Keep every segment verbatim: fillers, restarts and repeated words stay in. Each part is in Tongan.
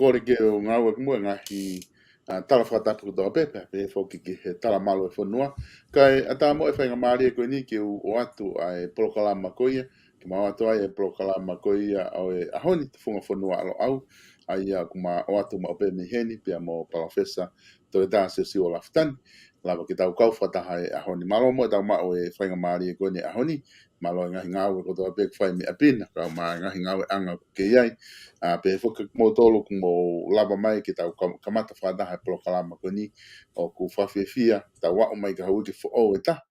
Kole ke u ngāueʻaki muʻa e ngaahi, ā, tala fakatapu kotoa pē, pea pehē foki ki he talamalu ʻo e fonua. Kae ʻatā mo e faingamālie ko eni ke u ʻoatu ʻa e polokalama ko ia, ke ma ʻoatu ai e polokalama ko ia ʻo e ʻaho ni, Tufunga Fonua ʻa Loʻau, ʻa ia ʻoku ma ʻoatu maʻu pē mei heni, pea mo Palōfesa Toletā Siosiua Lafitani. Lava ke tau kau fakataha he ʻaho ni. Mālō mo e tau maʻu e faingamālie ko eni he ʻaho ni. Mālō e ngaahi ngāue kotoa pē ʻoku fai mei ʻapi na, kae ʻumaʻā e ngaahi ngāueʻanga ʻoku ke ʻi ai. ʻA, pehē foki kia kimoutolu kuo mou lava mai ke tau kam-, kamata fakataha e polokalama ko eni, ʻoku fakafiefia, tau aʻu mai ki ha uike foʻou ʻe taha,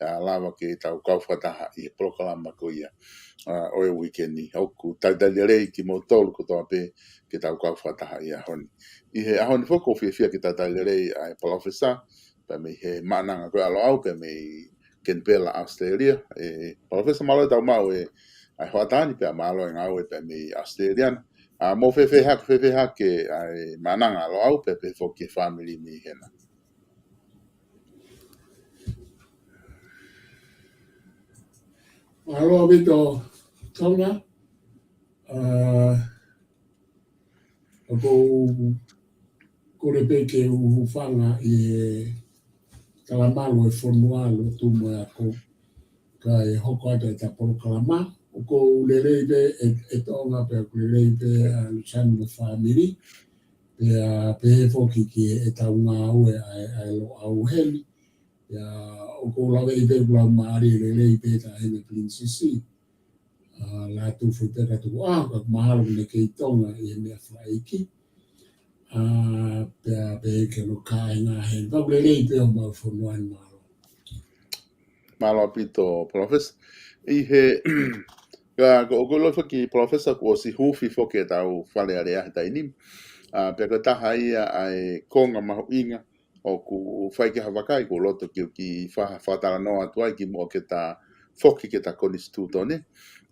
ʻa, lava ke tau kau fakataha ʻi he polokalama ko ia, ʻa, ʻo e uike ni. ʻOku talitali lelei kimoutolu kotoa pē ke tau kau fakataha he ʻaho ni. ʻI he ʻaho ni foki ʻoku ou fiefia ke talitali lelei ʻa e Palōfesa, pea mei he maʻananga ko ia ʻa Loʻau, pea mei Kenipela, ʻAositelēlia. ʻE, Palōfesa, mālō e tau maʻu e, ʻa e hoʻatā ni, pea mālō e ngāue pea mei ʻAositelēlia. ʻA, mou fēfē hake, fēfē hake ʻa e maʻananga ʻa Loʻau, pea pehē foki e fāmili mei hena. Mālō ʻaupito, Tonga. ʻA, ʻoku ou kole pē ke u hūfanga ʻi he talamalu ʻo e fonua, lotu mo e ako, kae hoko atu ʻeta polokalama. ʻOku ou lelei pē ʻe, ʻe Tonga, pea ʻoku lelei pē ʻa Luseane mo e fāmili. Pea pehē foki ki heʻetau ngāue ʻa e, ʻa e Loʻau heni. Pea ʻoku ou laveʻi pē ʻoku laumālie lelei pē Taʻahine Pilinisesi. ʻA, Lātūfuipeka Tukuʻaho, ka mahalo ʻoku ne kei Tonga ʻi he meʻa fakaʻeiki. ʻA, pea pehē ki hono kāinga heni. Pea ʻoku lelei pē homau fonua ni, mālō. Mālō ʻaupito, Palōfesa. ʻI he, ka, ko, ʻoku ou ʻilo foki, Palōfesa, kuo ʻosi huufi foki ʻetau Fale Alea he taimi ni. ʻA, pea ko e taha ia ʻa e konga mahuʻinga ʻoku fai ki ai ha vakai, ʻoku ou loto ke u kiʻi fa-, fakatalanoa atu ai kimuʻa ke ta foki ki heʻeta konisitūtone.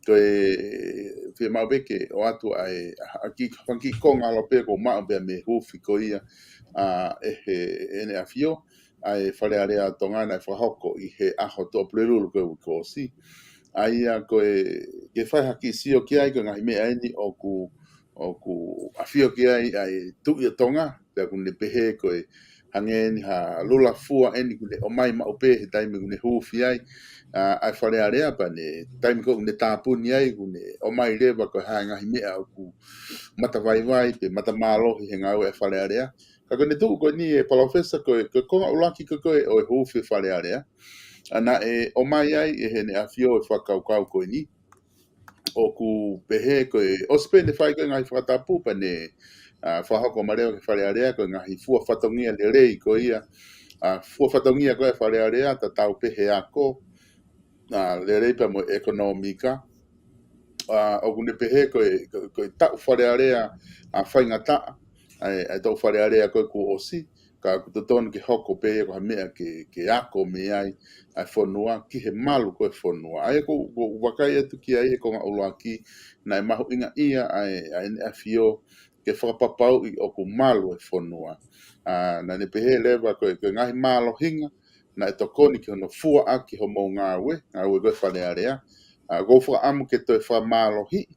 Ko e fiemaʻu pē ke ʻoatu ʻa e, ʻa e kiʻi, kiʻi konga ʻalu pē ʻoku ou maʻu pē mei he huufi ko ia, ʻa, ʻe he, ʻEne ʻAfio, ʻa e Fale Alea ʻo Tonga naʻe fakahoko ʻi he ʻaho Tuʻapulelulu ko ē uike kuo ʻosi. ʻA ia ko e, ke fai ha kiʻi sio ki ai, ko e ngaahi meʻa eni ʻoku, ʻoku ʻafio ki ai ʻa e Tuʻi ʻo Tonga, pea ʻoku ne pehē ko e hangē eni ha lula fua eni ʻoku ne ʻomai maʻu pē he taimi ʻoku ne huufi ai, ʻa, ʻa e Fale Alea, pea ne, taimi ko ē ʻoku ne tāpuni ai, ʻoku ne ʻomai leva ko e hā e ngaahi meʻa ʻoku matavaivai pe matamālohi he ngāue ʻa e Fale Alea. Ka ko ʻene tuʻu ko eni, ʻe Palōfesa, ko e, ko e konga ʻuluaki ko ē ko ē ʻo e huufi e Fale Alea, ʻa, naʻe ʻomai ai ʻe he ʻEne ʻAfio e fakakaukau ko eni, ʻoku pehē ko e ʻosi pē ʻene fai ko ē ngaahi fakatapu pea ne, ʻa, fakahoko mai leva ki he Fale Alea ko e ngaahi fua fatongia lelei ko ia, ʻa, fua fatongia ko ē ʻa e Fale Alea, tatau pē he ako, ʻa, lelei pea mo e ʻekonōmika. ʻA, ʻoku ne pehē ko e, ko, ko e taʻu Fale Alea, ʻa, faingataʻa, ʻa e, ʻa e taʻu Fale Alea ko ē kuo ʻosi, ka ʻoku totonu ke hoko pē ia ko ha meʻa ke, ke ako mei ai ʻa e fonua ki he malu ko ē ʻo e fonua. ʻA ia ʻoku, ʻoku ou vakai atu ki ai he konga ʻuluaki, naʻe mahuʻingaʻia ʻa e, ʻa e ʻEne ʻAfio ke fakapapauʻi ʻoku malu e fonua. ʻA, naʻa ne pehē leva ko e, ko e ngaahi mālohinga naʻe tokoni ki hono fuaʻaki hoʻomou ngāue, ngāue ko ē Fale Alea. ʻA, ʻoku ou fakaʻamu ke toe fakamālohiʻi,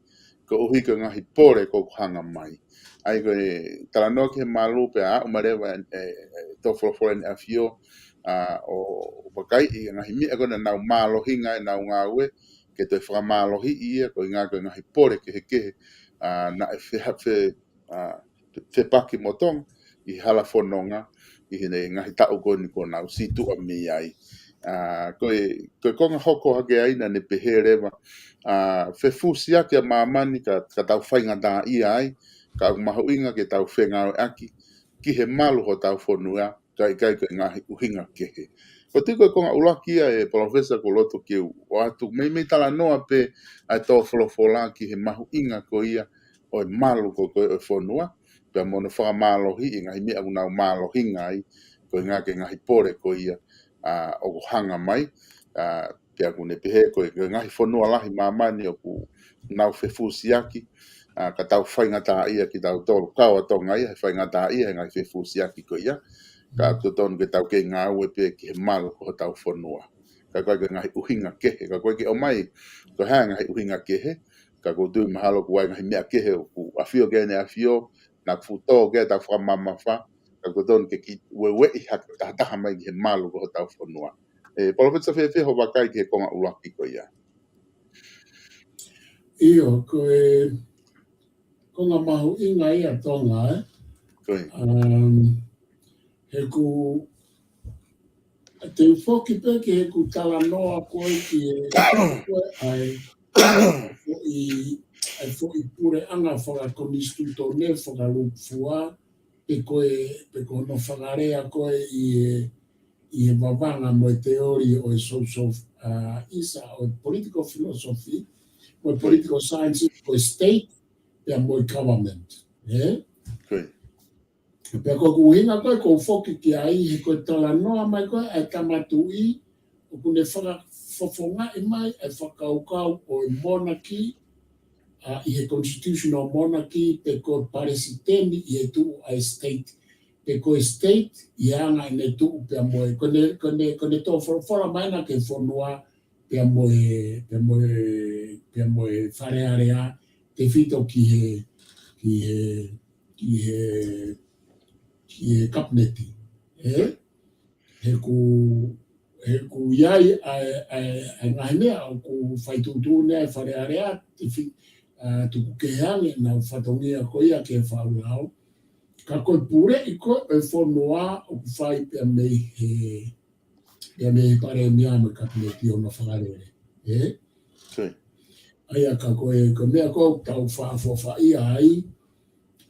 koeʻuhi ko e ngaahi pole ʻoku hanga mai. ʻA ia ko e talanoa ki he malu pea aʻu mai leva e, e, e tō folofola ʻEne ʻAfio, ʻa, ʻo vakaiʻi e ngaahi meʻa ko ē naʻa nau mālohinga ai ʻenau ngāue, ke toe fakamālohiʻi ia, koeʻuhi ko e ngaahi pole kehekehe, ʻa, naʻe fe-, fe-, ʻa, fepaki mo Tonga ʻi he hala fononga, ʻi he ngaahi taʻu ko eni kuo nau situʻa mei ai. ʻA, ko e, ko e konga hoko hake ai naʻa ne pehē leva, ʻa, fefusiaki ʻa māmani ka, ka tau faingataʻaʻia ai, ka ʻoku mahuʻinga ke tau fengāueʻaki ki he malu hotau fonua, kae ʻikai ko e ngaahi ʻuhinga kehe. Ko e tui ko e konga ʻuluaki ia ʻe Palōfesa ʻoku ou loto ke u ʻoatu, meimei talanoa pē ʻa e tō folofola ki he mahuʻinga ko ia ʻo e malu ko ē ʻo e fonua, pea mo hono fakamālohiʻi e ngaahi meʻa ʻoku nau mālohinga ai, koeʻuhi ko e ngaahi pole ko ia, ʻa, ʻoku hanga mai, ʻa, pea ʻoku ne pehē ko e, ko e ngaahi fonua lahi ʻi māmani ʻoku nau fefusiaki, ʻa, ka tau faingataʻaʻia kitautolu, kau ʻa Tonga ia he faingataʻaʻia he ngaahi fefusiaki ko ia. Ka ʻoku totonu ke tau kei ngāue pē ki he malu hotau fonua. Ka ʻoku ʻikai ko e ngaahi ʻuhinga kehe, ka ʻoku ʻikai ke ʻomai ko e hā e ngaahi ʻuhinga kehe, ka ʻoku ou tui mahalo ʻoku ʻi ai e ngaahi meʻa kehe ʻoku ʻafio ki ai ʻEne ʻAfio, naʻa ku fuʻu tō ki ai ʻetau fakamamafa, ka ko tonu ke kiʻi ueʻi ha taha mai ki he malu ko hotau fonua. ʻE, Palōfesa, fēfē hoʻo vakai ki he konga ʻuluaki ko ia? ʻIo, ko e konga mahuʻinga ia Tonga, ē? Ko ia. Um, he ʻoku, te u foki pē ki heʻeku talanoa ko ē ki he, ko ē ʻa e, ʻa e foʻi, ʻa e foʻi puleʻanga fakakonisitūtone, fakalūkufua, pe ko e, pe ko hono fakalea ko ē ʻi he, ʻi he vavanga mo e teoli ʻo e social, uh, isa ʻo e political philosophy, mo e political science, ko e state, pea mo e government. Ē? Ko ia. Pea ko ʻeku ʻuhinga ko ē ʻoku ou foki ki ai, he ko e talanoa mai ko ē ʻa e Tama Tuʻi, ʻoku ne fakafofongaʻi mai ʻa e fakakaukau ʻo e monarchy, ʻa, ʻi he constitutional monarchy, pe ko e palesiteni ʻi he tuʻu ʻa e state, pe ko e state ʻi he anga ʻene tuʻu pea mo e, ko ʻene, ko ʻene, ko ʻene tō folofola mai ʻana ki he fonua, pea mo e, pea mo e, pea mo e Fale Alea, tefito ki he, ki he, ki he, ki he kapineti. Ē? He ʻoku, he ʻoku ʻi ai ʻa e, ʻa e, ʻa e ngaahi meʻa ʻoku fai tuʻutuʻuni ai e Fale Alea, tefi-, ʻa, tuku kehe ange ʻenau fatongia ko ia ke faʻu lao. Ka ko e puleʻi ko ē ʻo e fonua ʻoku fai pea mei he, pea mei he palēmia mo e kapineti ʻo na fakalele. Ē? Ko ia. ʻA ia ka ko e, ko e meʻa ko ē ʻoku tau faʻa fofaʻia ai,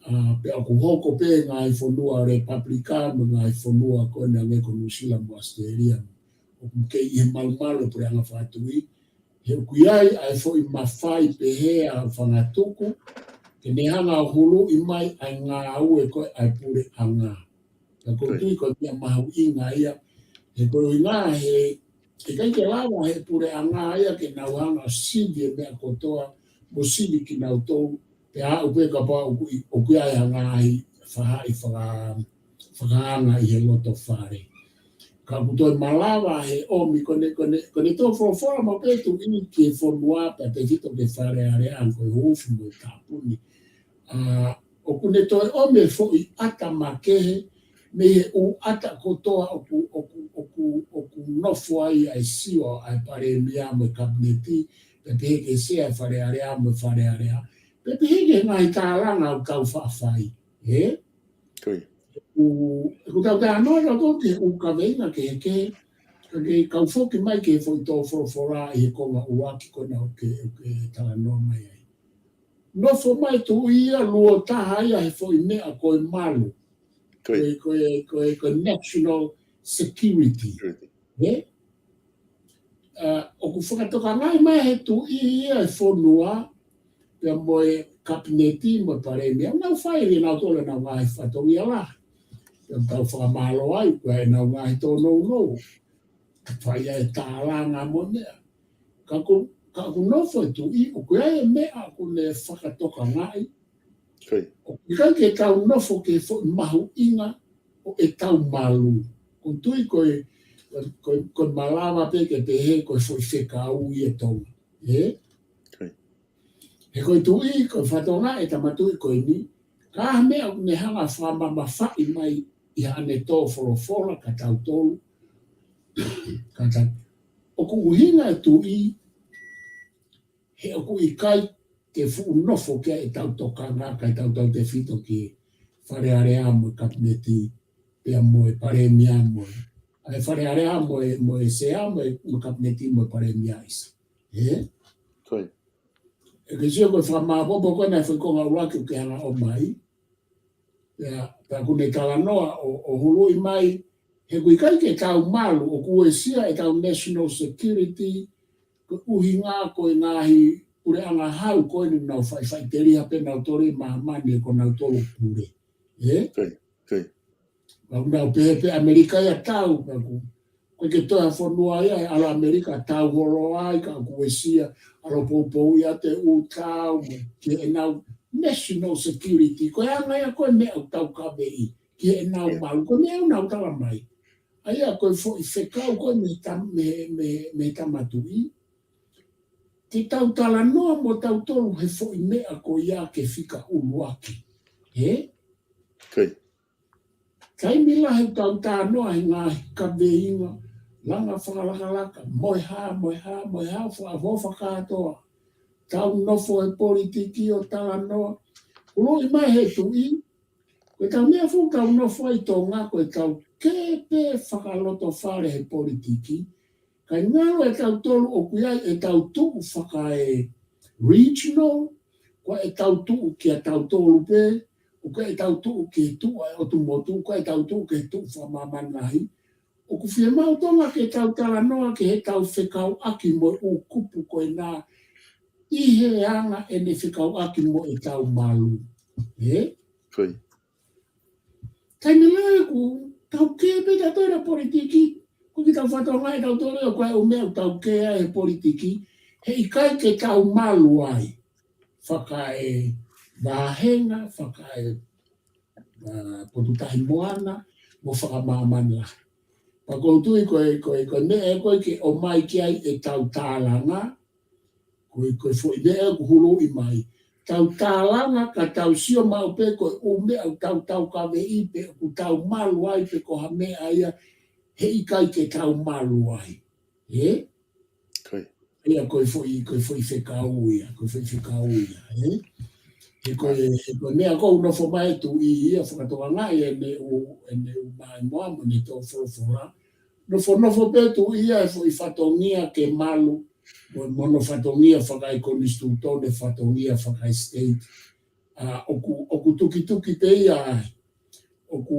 ʻa, pea ʻoku hoko pē ngaahi fonua Lepapulika mo e ngaahi fonua ko eni hangē ko New Zealand mo Australia. ʻOku kei ʻi he malumalu ʻo e puleʻanga fakatuʻi. He ʻoku ʻi ai ʻa e foʻi mafai pehē ʻa e fanga tuku, ke ne hanga ʻo huluʻi mai ʻa e ngāue ko ē ʻa e puleʻanga. Ka ʻoku ou tui ko e meʻa mahuʻinga ia. He ko e ʻuhinga he, he ʻikai ke lava he puleʻanga ia ke nau hanga ʻo sivi e meʻa kotoa, mo sivi kinautolu, pea aʻu pē kapau ʻoku ʻi, ʻoku ʻi ai ha ngaahi faʻahi faka-, fakaanga ʻi he loto fale. Ka ʻoku toe malava he ʻomi ko ʻene, ko ʻene, ko ʻene tō folofola mai pē Tuʻi ki he fonua pea tefito ki he Fale Alea ko e hūfi mo e tāpuni. ʻA, ʻoku ne toe ʻomi e foʻi ʻata makehe, mei he ʻū ʻata kotoa ʻoku, ʻoku, ʻoku, ʻoku nofo ai ʻa e sio ʻa e palēmia mo e kapineti, pea pehē ki he sea ʻo e Fale Alea mo e Fale Alea, pea pehē ki he ngaahi tālanga ʻoku tau faʻa fai. Ē? Ko ia. ʻOku, ʻoku tau talanoa tautolu ki he ʻū kaveinga kehekehe, ka ke kau foki mai ki he foʻi tō folofola ʻi he konga ʻuluaki ko ena ʻoku ke, ʻoku ke talanoa mai ai. Nofo mai Tuʻi ia luo taha ia he foʻi meʻa ko e malu. Ko ia. Ko e, ko e, ko e, ko e national security. Security. Ē? ʻA, ʻoku fakatokangaʻi mai he Tuʻi ia e fonua, pea mo e kapineti, mo e palēmia, ʻoku nau fai ʻe nautolu ʻenau ngaahi fatongia lahi. Pea tau fakamālō ai, ko ʻenau ngaahi tōnounou. Fai ai e tālanga mo e meʻa. Ka ʻoku, ka ʻoku nofo e Tuʻi, ʻoku ʻi ai e meʻa ʻoku ne fakatokangaʻi. Ko ia. ʻOku ʻikai ke tau nofo ki he foʻi mahuʻinga ʻo ʻetau malu. ʻOku ou tui ko e, ko e, ko e malava pē ke pehē ko e foʻi fekau ia ʻa Tonga. Ē? Ko ia. He ko e Tuʻi, ko e fatongia ʻo e Tama Tuʻi ko eni, ka ʻi ai ha meʻa ʻoku ne hanga ʻo fakamamafaʻi mai ʻi haʻane tō folofola kia tautolu. Ka ta, ʻoku ʻuhinga e Tuʻi, he ʻoku ʻikai ke fuʻu nofo ki ai ʻetau tokanga, kae tautautefito ki he Fale Alea mo e kapineti, pea mo e palēmia mo e, ʻa e Fale Alea mo e, mo e sea mo e, mo e kapineti mo e palēmia isa. Ē? Ko ia. ʻE ke sio ko e fakamāpopo ko ena e foʻi konga ʻuluaki ʻoku ke hanga ʻo ʻomai. Pea, pea ʻoku ne talanoa ʻo, ʻo huluʻi mai, he ʻoku ʻikai ke tau malu, ʻoku uesia ʻetau national security, ko e ʻuhinga ko e ngaahi puleʻanga hau ko eni ʻoku nau faʻifaʻiteliha pē nautolu ʻi māmani ʻe ko nautolu pule. Ē? Ko ia, ko ia. Pea ʻoku nau pehē pē ʻAmelika ia tau, pea ʻoku, ʻoku ʻikai ke toe ha fonua ia he ʻalu ʻAmelika tau holo ai, ka ʻoku uesia, ʻalu poupou ia te u tau, mo ki heʻenau national security, ko e anga ia ko e meʻa ʻoku tau kaveʻi, ki heʻenau malu, ko e meʻa ʻoku nau tala mai. ʻA ia ko e foʻi fekau ko ē mei he tam-, mei he, mei he, mei he Tama Tuʻi, ke tau talanoa mo tautolu he foʻi meʻa ko ia ke fika ʻuluaki. Ē? Taimi lahi ʻoku tau talanoa he ngaahi kaveinga, langa fakalakalaka, mo e hā, mo e hā, mo e hā, fakaʻofoʻofa kātoa. Tau nofo he politiki ʻo talanoa. Huluʻi mai he tuʻi, ko e tau meʻa foʻou tau nofo ai Tonga, ko e tau kē pē fakalotofale he politiki. Kae ngalo e tau tolu ʻoku ʻi ai e tau tuʻu fakae regional, ko e tau tuʻu kia tau tolu pē, ʻoku ʻi ai e tau tuʻu ki he tuʻu ʻa e ʻotu motu, ko e tau tuʻu ki he tuʻu fakamāmani lahi. ʻOku fiemaʻu Tonga ke tau talanoa ki he tau fekauʻaki mo e ʻū kupu ko ena ʻi he anga ʻene fekauʻaki mo e tau malu. Ē? Taimi lahi ʻoku tau kē pē tautolu he politiki, ʻoku ʻikai ke tau fatongia ʻe tautolu ʻoku ʻi ai e ʻū meʻa ʻoku tau kē ai he politiki, he ʻikai ke tau malu ai. Fakae vāhenga, fakae, ā, potu tahi moana, mo fakamāmani lahi. Pea ʻoku ou tui ko e, ko e, ko e meʻa ē ko ē ke ʻomai ki ai e tau tālanga, ko e, ko e foʻi meʻa ʻoku huluʻi mai. Tau tālanga ka tau sio maʻu pē ko e ʻū meʻa ʻoku tau taukaveʻi pe ʻoku tau malu ai pe ko ha meʻa ia he ʻikai ke tau malu ai. Ē? Ia ko e foʻi, ko e foʻi fekau ia, ko e foʻi fekau ia, ē? He ko e, he ko e meʻa ʻoku nofo mai e tuʻi ia fakatokangaʻi ʻene ʻū, ʻene ʻū maʻimoa mo ʻene tō folofola. Nofonofo pē tuʻi ia he foʻi fatongia ke malu, mo, mo hono fatongia fakaekonisitūtone, fatongia fakaestate. ʻA, ʻoku, ʻoku tukituki pē ia ai. ʻOku,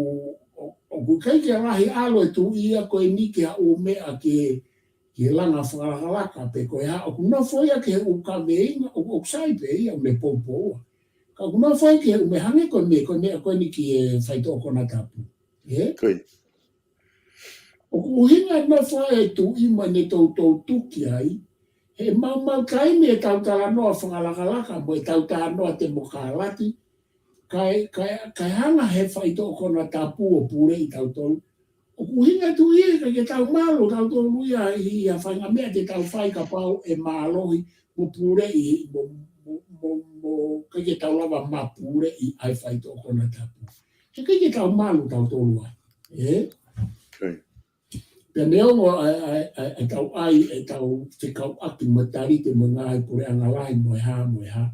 ʻo, ʻoku ʻikai ke lahi ʻalu e tuʻi ia ko eni ki ha ʻū meʻa ke, ke langa fakalakalaka pe ko e hā, ʻoku nofo ia ki he ʻū kaveinga, ʻoku, ʻoku sai pē ia, ʻoku ne poupoua. Ka ʻoku nofo ia ki he ʻū meʻa hangē ko e meʻa, ko e meʻa ko eni ki he faitoʻo konatapu. Ē? ʻOku ʻuhinga e nofo ʻa e tuʻi mo ʻene toutou tuki ai, he maumau taimi e tau talanoa fakalakalaka mo e tau talanoa temokalati, kae, kae, kae hanga he faitoʻo konatapu ʻo puleʻi tautolu. ʻOku ʻuhinga e tuʻi ʻikai ke tau malu tautolu ia ʻi ha faʻahinga meʻa te tau fai kapau ʻe mālohi mo puleʻi, mo, mo, mo, mo ʻikai ke tau lava mapuleʻi ʻa e faitoʻo konatapu. He ʻikai ke tau malu tautolu ai. Ē? Pea neongo ʻa e, ʻa e, ʻa e, ʻa e tau ʻai, ʻa e tau fekauʻaki mo e talite mo e ngaahi puleʻanga lahi mo e hā, mo e hā.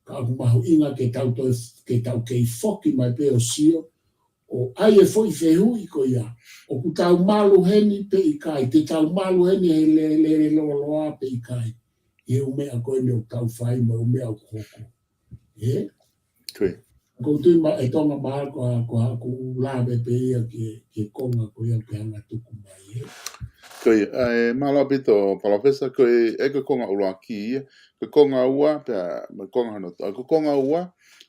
Ka ʻoku mahuʻinga ke tau toe, ke tau kei foki mai pē ʻo sio, ʻo ʻai e foʻi fehuʻi ko ia, ʻoku tau malu heni pe ʻikai, te tau malu heni he lele, lele loloa pe ʻikai. ʻI he ʻū meʻa ko eni ʻoku tau fai mo e ʻū meʻa ʻoku hoko. Ē? ʻOku ou tui mai e Tonga mahalo ko ha, ko haʻaku lave pē ia ki he, ki he konga ko ia ʻoku ke hanga tuku mai, ē? Mālō ʻaupito, Palōfesa, ko e, ʻa ia ko e konga ʻuluaki ia, ko e konga ua, pea, mo e konga hono, ʻa, ko e konga ua,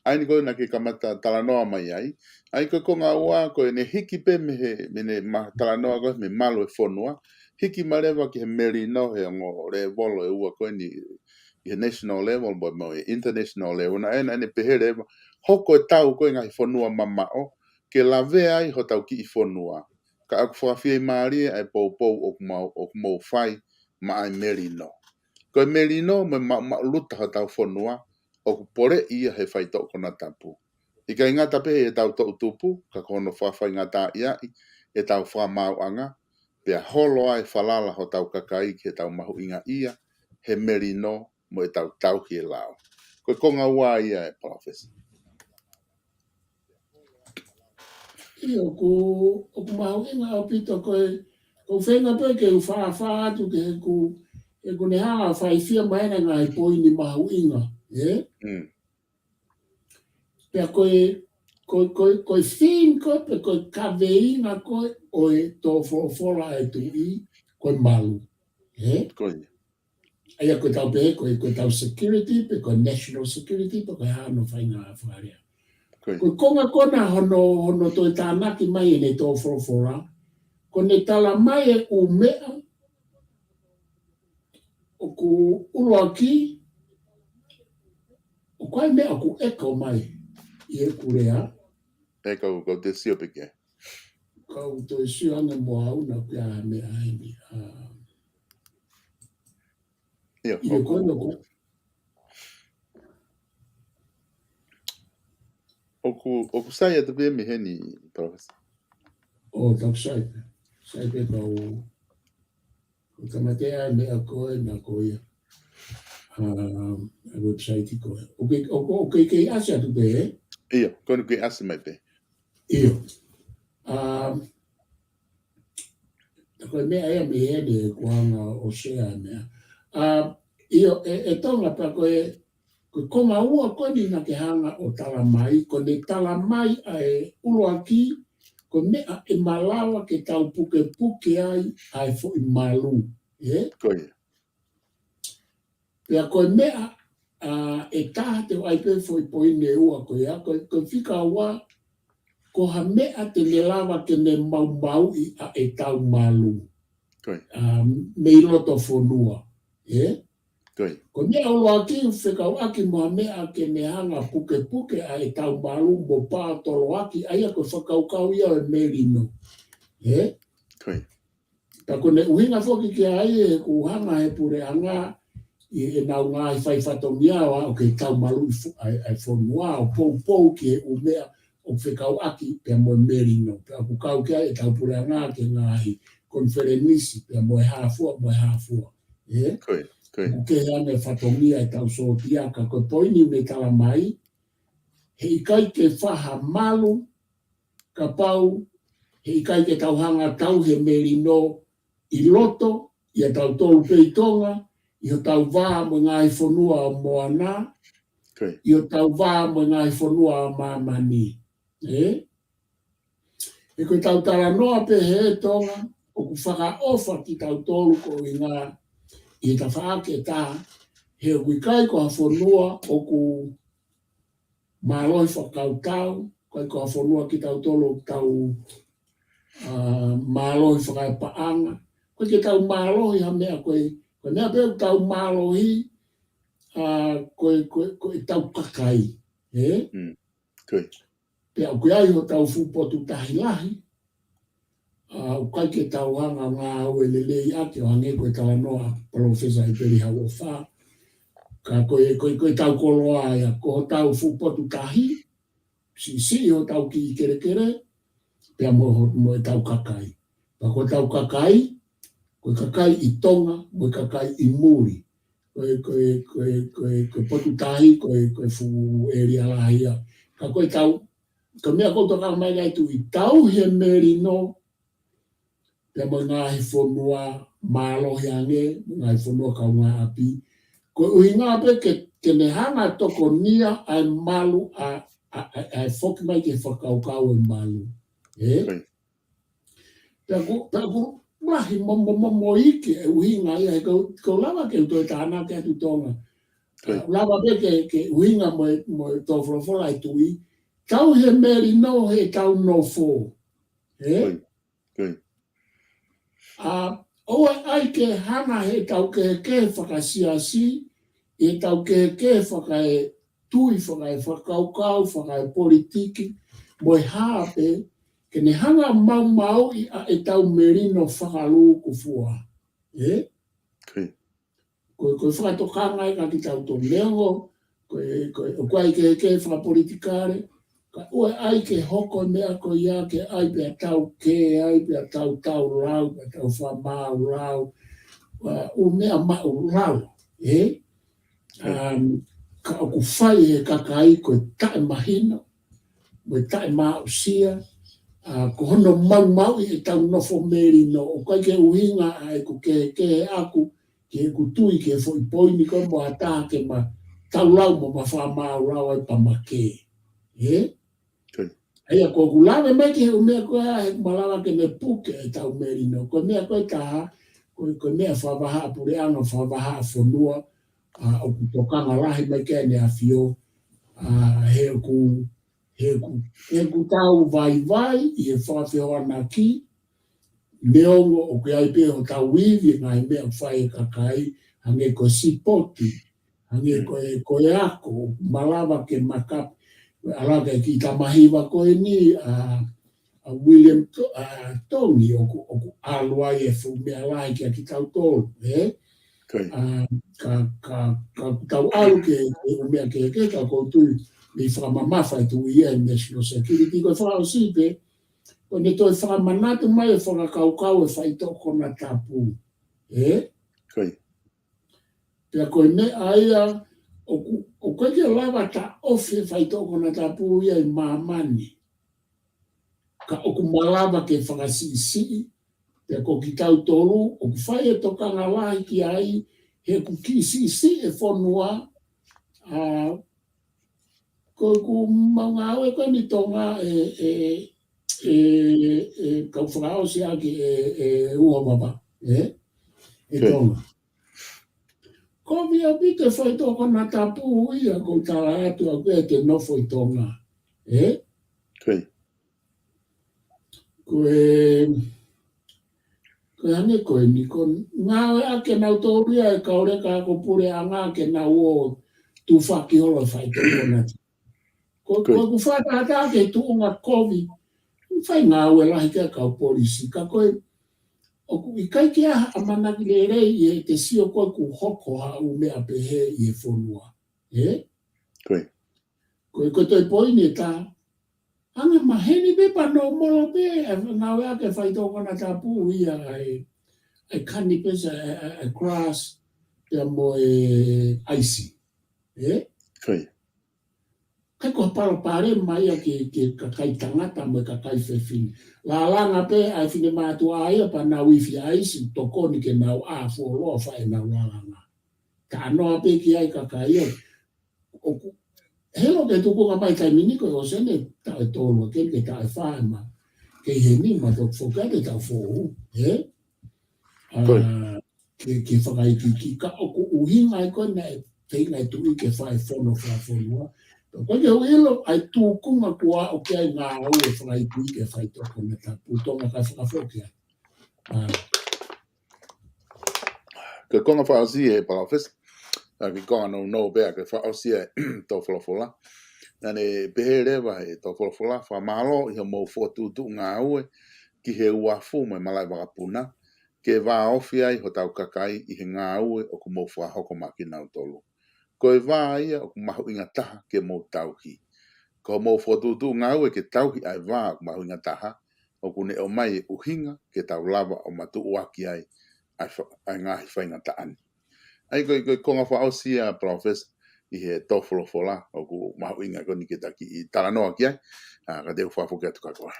ʻa eni ko ē naʻa ke kamata talanoa mai ai, ʻa ia ko e konga ua, ko ʻene hiki pē mei he, mei heʻene ma-, talanoa ko ē mei he malu e fonua, hiki mai leva ki he melino he ongo lēvolo ʻe ua ko eni, ʻi he national level, mo, mo e international level, naʻe, naʻa ne pehē leva, hoko e tau ko ē ngaahi fonua mamaʻo, ke lavea ai hotau kiʻi fonua. Ka ʻoku fakafiemālie ʻa e poupou ʻoku mau, ʻoku mou fai maʻa e melino. Ko e melino mo e ma-, maʻuluta hotau fonua, ʻoku poleʻi ia he faitoʻo konatapu. ʻIkai ngata pē he tau toʻutupu, ka ko hono fakafaingataʻaʻiaʻi e tau fakamaauʻanga, pea holo ai e falala hotau kakai ki he tau mahuʻingaʻia he melino mo e tau tauhi e lao. Ko e konga ua ia ē, Palōfesa. ʻIo, ʻoku, ʻoku mahuʻinga ʻaupito ko e, ʻoku ou feinga pē ke u fāfā atu ke ʻoku, ʻoku ne hanga faifia mai ʻa e ngaahi poini mahuʻinga, ē? Mm. Pea ko e, ko, ko, ko e theme ko ē, pe ko e kaveinga ko ē ʻo e tō folofola ʻa e tuʻi, ko e malu. Ē? Ko ia. ʻA ia ko e tau pē, ko e, ko e tau security, pe ko e national security, pe ko e hā hono faʻahinga fakalea. Ko ia. Ko e konga ko ena hono, hono toe tānaki mai ʻene tō folofola, ko ʻene tala mai e ʻū meʻa, ʻoku ʻuluaki, ʻoku ʻi ai e meʻa ʻoku ʻeko mai ʻi heʻeku lea. ʻE kau, kau te sio pē ke. Kau toe sio ange mo au naʻa ʻoku ʻi ai ha meʻa ʻi heni. ʻA. ʻIo, ʻio, ʻoku, ko ena ko. ʻOku ʻoku, ʻoku sai atu pē mei heni, Palōfesa. ʻO, tau sai pē. Sai pē kau, ʻo tāmateʻi ʻa e meʻa ko ē naʻa ko ia. Um, ʻa e website ko ē. ʻOku, ʻoku, ʻoku kei ʻasi atu pē, ē? ʻIo, ko eni kei ʻasi mai pē. ʻIo. Um, ko e meʻa ia mei heni ʻeku hanga ʻo share meʻa. Um, ʻio, ʻe, ʻe Tonga pea ko e, ko e konga ua ko eni naʻa ke hanga ʻo tala mai, ko ʻene tala mai ʻa e ʻuluaki, ko e meʻa ʻe malava ke tau pukepuke ai ʻa e foʻi malu, ē? Ko ia. Pea ko e meʻa, ʻa, ʻe taha te u ʻai pē foʻi poini ʻe ua ko ia, ko, ko e fika ua, ko ha meʻa te ne lava ke ne maumauʻi ʻa ʻetau malu. Ko ia. ʻA, mei loto fonua, ē? Ko ia. Ko e meʻa ʻuluaki fekauʻaki mo ha meʻa ke ne hanga pukepuke ʻa ʻetau malu mo paotoloaki, ʻa ia ko e fakakaukau ia ʻo e melino. Ē? Ko ia. Pea ko ʻene ʻuhinga foki ki ai ʻeku hanga he puleʻanga ʻi heʻenau ngaahi fai fatongia ʻo aʻu ke tau maluʻi fo-, ʻa e, ʻa e fonua ʻo poupou ki he ʻū meʻa ʻoku fekauʻaki pea mo e melino. Pea ʻoku kau ki ai ʻetau puleʻanga ki he ngaahi konifelenisi pea mo e hā fua, mo e hā fua. Ē? Ko ia, ko ia. ʻOku kehe ʻene fatongia ʻetau sōtia ka ko e poini mei tala mai, heʻikai ke fai ha malu, kapau heʻikai ke tau hanga tau he melino ʻi loto, ʻia tautolu pē ʻi Tonga, ʻi hotau vā mo e ngaahi fonua ʻo moana, Ko ia. ʻi hotau vā mo e ngaahi fonua ʻo māmani. Ē? He ko ʻetau talanoa pē he Tonga, ʻoku fakaʻofa kitautolu ko e ʻuhinga ʻi he tafaʻaki ʻe taha, he ʻoku ʻikai ko ha fonua ʻoku mālohi fakakautau, ʻikai ko ha fonua kitautolu ʻoku tau, ʻa, mālohi fakaepaʻanga, ʻikai ke tau mālohi ha meʻa ko e, ko e meʻa pē ʻoku tau mālohi, ʻa, ko e, ko e, ko ʻetau kakai, ē? Mm. Ko ia. Pea ʻoku ʻi ai hotau fuʻu potu tahi lahi, ʻa, ʻoku ʻikai ke tau hanga ʻo ngāue lelei ʻaki ʻo hangē ko e talanoa ʻa Palōfesa ʻEpeli Hauʻofa. Ka ko e, ko e, ko ʻetau koloa ia, ko hotau fuʻu potu tahi, siʻisiʻi hotau kiʻi kelekele, pea mo ho-, mo ʻetau kakai. Pea ko hotau kakai, ko e kakai ʻi Tonga, mo e kakai ʻi muli. Ko e, ko e, ko e, ko e, ko e potu tahi, ko e, ko e fuʻu ʻēlia lahi ia. Ka ko ʻetau, ko e meʻa ʻoku ou tokanga mai ki ai, tau tauhi e melino, pea mo e ngaahi fonua mālohi ange, mo e ngaahi fonua kaungāʻapi. Ko e ʻuhinga pē ke, ke ne hanga ʻo tokonia ʻa e malu ʻa, ʻa, ʻa, ʻa e foki mai ke fakakaukau e malu. Ē? Ko ia. Pea ʻoku, pea ʻoku lahi mo, mo, mo, mo ʻikai ke ʻuhinga ia, he ʻoku, ʻoku lava ke u toe tānaki atu Tonga. Ko ia. ʻOku lava pē ke, ke ʻuhinga mo e, mo e tō folofola ʻa e tuʻi. Tauhi e melino heʻetau nofo. Ē? Ko ia. Ko ia. ʻA, ʻoua ʻe ʻai ke hanga heʻetau kehekehe fakasiasi, ʻetau kehekehe fakaetui, fakaefakakaukau, fakaepolitiki, mo e hā pē, ke ne hanga ʻo maumauʻi ʻa ʻetau melino fakalūkufua. Ē? Ko ia. Ko e, ko e fakatokanga ia kia kitautolu neongo, ko e, ko e, ʻoku ʻi ai e kehekehe fakapolitikale, ka ʻoua ʻe ʻai ke hoko e meʻa ko ia ke ʻai pea tau kē ai, pea tau tau lau, pea tau fakamaau lau, ʻa, ʻū meʻa maʻulalo, ē? Ko ia. Um, ka ʻoku fai ʻe he kakai ko e taʻemahino, mo e taʻemāʻusia, ʻa, ko hono maumauʻi ʻetau nofo melino, ʻoku ʻikai ke ʻuhinga ʻa ʻeku kehekehe ʻaku, ki heʻeku tui ki he foʻi poini ko ē mo ha taha ke ma tau lau mo ma fakamaau lau ai pea ma kē. Ē? Ko ia. ʻA ia ko ʻeku lave mai ki he ʻū meʻa ko ē he ʻoku malava ke ne puke ʻetau melino. Ko e meʻa ko ē ʻe taha, ko e, ko e meʻa fakavahaʻapuleʻanga, fakavahaʻafonua, ʻa, ʻoku tokanga lahi mai ki ai ʻEne ʻAfio, ʻa, he ʻoku He ʻoku, he ʻoku tau vaivai ʻi he fakafehoanaki, neongo ʻoku ʻi ai pē hotau ivi e ngaahi meʻa ʻoku fai ʻe he kakai, hangē ko e sipoti, hangē Mm. ko e, ko e ako, ʻoku malava ke makape, ʻa ia ko e kiʻi tama hiva ko eni, ʻa, ʻa William To-, ʻa, Tongi, ʻoku, ʻoku ʻalu ai e fuʻu meʻa lahi kia kitautolu, ē? Ko ia. ʻA, ka, ka, ka tau ʻalu ki he, ki he ʻū meʻa kehekehe, ka ʻoku ou tui, mei fakamamafa e tuʻi ia e national security. Ko e fakaʻosi pē, ko ʻene toe fakamanatu mai e fakakaukau e faitoʻo konatapu. Ē? Ko ia. Pea ko e meʻa ia, ʻoku, ʻoku ʻikai ke lava taʻofi e faitoʻo konatapu ia ʻi māmani. Ka ʻoku malava ke fakasiʻisiʻi, pea ko kitautolu, ʻoku fai e tokanga lahi ki ai, he ʻoku kiʻi siʻisiʻi e fonua, ʻa, ko ʻeku maʻu ngāue ko eni Tonga ē, ē, ē, ē, kau fakaʻosi ʻaki ē, ē, ua vava, ē? ʻE Tonga. Ko ia pē te faitoʻo konatapu ia ʻoku tala atu ʻoku ʻikai te nofo ʻi Tonga. Ē? Ko e, ko e hangē ko eni, ko e ngāueʻaki ʻe nautolu ia e kau leka ako puleʻanga ke nau ō tufaki holo e faitoʻo konatapu. Ko, ko ʻeku fakatātā ki he tuʻunga kovi, fai ngāue lahi ki he kau polisi, ka ko e, ʻoku ʻikai ke ʻi ai ha ʻamanaki lelei ʻi heʻete sio ko ē ʻoku hoko ha ʻū meʻa pehē ʻi he fonua. Ē? Ko e, ko e toe poini ʻe taha, angamaheni pē pea nōmolo pē, ʻa e ngāueʻaki e faitoʻo konatapu ia ʻa e, ʻa e kani pē sa, ʻa e, ʻa e, ʻa e grass, pea mo e ʻaisi. Ē? Ko ia. ʻIkai ko ha palopalema ia ki he, ki he kakai tangata mo e kakai fefine. Lālanga pē ʻa e finemātuʻa ia pea nau ifi ʻaisi tokoni ke nau ʻā fuoloa fai ʻenau lālanga. Talanoa pē ki ai kakai ia. ʻOku, helo ke tukunga mai taimi ni ko e ʻosi eni taʻu ʻe tolu, ke, ke taʻu ʻe fā ma. Kei heni ma toki foki atu e taʻu foʻou, ē? Ko ia. ʻA, ke, ke fakaikiiki ka ʻoku ʻuhinga ai ko ē naʻe feinga e tuʻi ke fai fono fakafonua. Ko ia ʻoku ʻilo ai tukunga kuo aʻu ki ai ngāue fakaikiiki e faitoʻo konatapu Tonga kae fakafoki ai. ʻA. Ko e konga fakaʻosi ē Palōfesa, ʻa, ko e konga nounou pē ʻa e fakaʻosi e tō folofola. Naʻá ne pehē leva e tō folofola, fakamālō ʻi hoʻomou fokotuʻutuʻu ngāue ki he uafu mo e malaʻe vakapuna, ke vāofi ai hotau kakai ʻi he ngāue ʻoku mou fakahoko maʻa kinautolu. Ko e vā ia ʻoku mahuʻinga taha ke mou tauhi. Ko hoʻomou fokotuʻutuʻu ngāue ke tauhi ʻa e vā ʻoku mahuʻinga taha, ʻoku ne ʻomai e ʻuhinga ke tau lava ʻo matuʻuaki ai ʻa e fa-, ʻa e ngaahi faingataʻa ni. ʻA ia ko e, ko e konga fakaʻosi ia Palōfesa ʻi he tō folofola ʻoku mahuʻinga ko eni ke ta kiʻi talanoa ki ai, ʻa, ka te u fakafoki atu kia koe.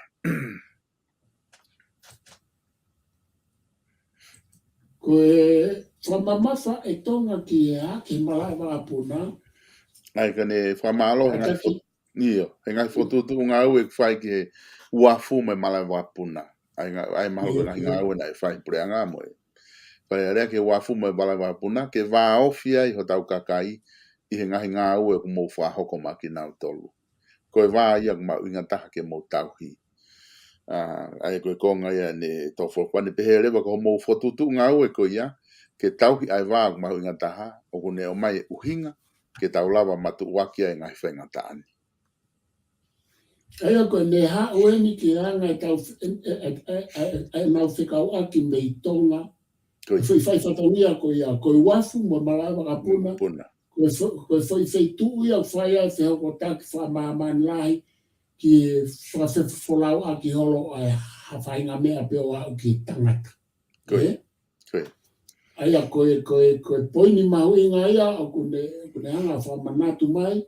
Ko e fakamamafa e Tonga ki he ʻa, ki he malaʻe vakapuna. ʻA ia ka ne fakamālō he ngaahi fo-, ʻio, he ngaahi fokotuʻutuʻu ngāue ʻoku fai ki he uafu mo e malaʻe vakapuna. ʻA ia ngā-, ʻa ia mahalo ko e ngaahi ngāue naʻe fai puleʻanga mo e Fale Alea ki he uafu mo e malaʻe vakapuna, ke vāofi ai hotau kakai ʻi he ngaahi ngāue ʻoku mou fakahoko maʻa kinautolu. Ko e vā ia ʻoku mahuʻinga taha ke mou tauhi. ʻA, ʻa ia ko e konga ia ʻene tō folofola, ne pehē leva ko hoʻomou fokotuʻutuʻu ngāue ko ia, ke tauhi ʻa e vā ʻoku mahuʻinga taha, ʻoku ne ʻomai e ʻuhinga, ke tau lava matuʻuaki ai e ngaahi faingataʻa ni. ʻA ia ko ʻene haʻu eni ki he anga e tau f-, e, e, e, e, e, e mau fekauʻaki mei Tonga. Ko ia. Foʻi fai fatongia ko ia, ko e uafu mo e malaʻe vakapuna. Puna. Ko e fo-, ko e foʻi feituʻu ia ʻoku fai ai e fehokotaki fakamāmani lahi ki he fakafefolauʻaki holo ʻa e ha faʻahinga meʻa pē ʻo aʻu ki he tangata. Ko ia. Ē? Ko ia. ʻA ia ko e, ko e, ko e poini mahuʻinga ia ʻoku ne, ʻoku ne hanga ʻo fakamanatu mai,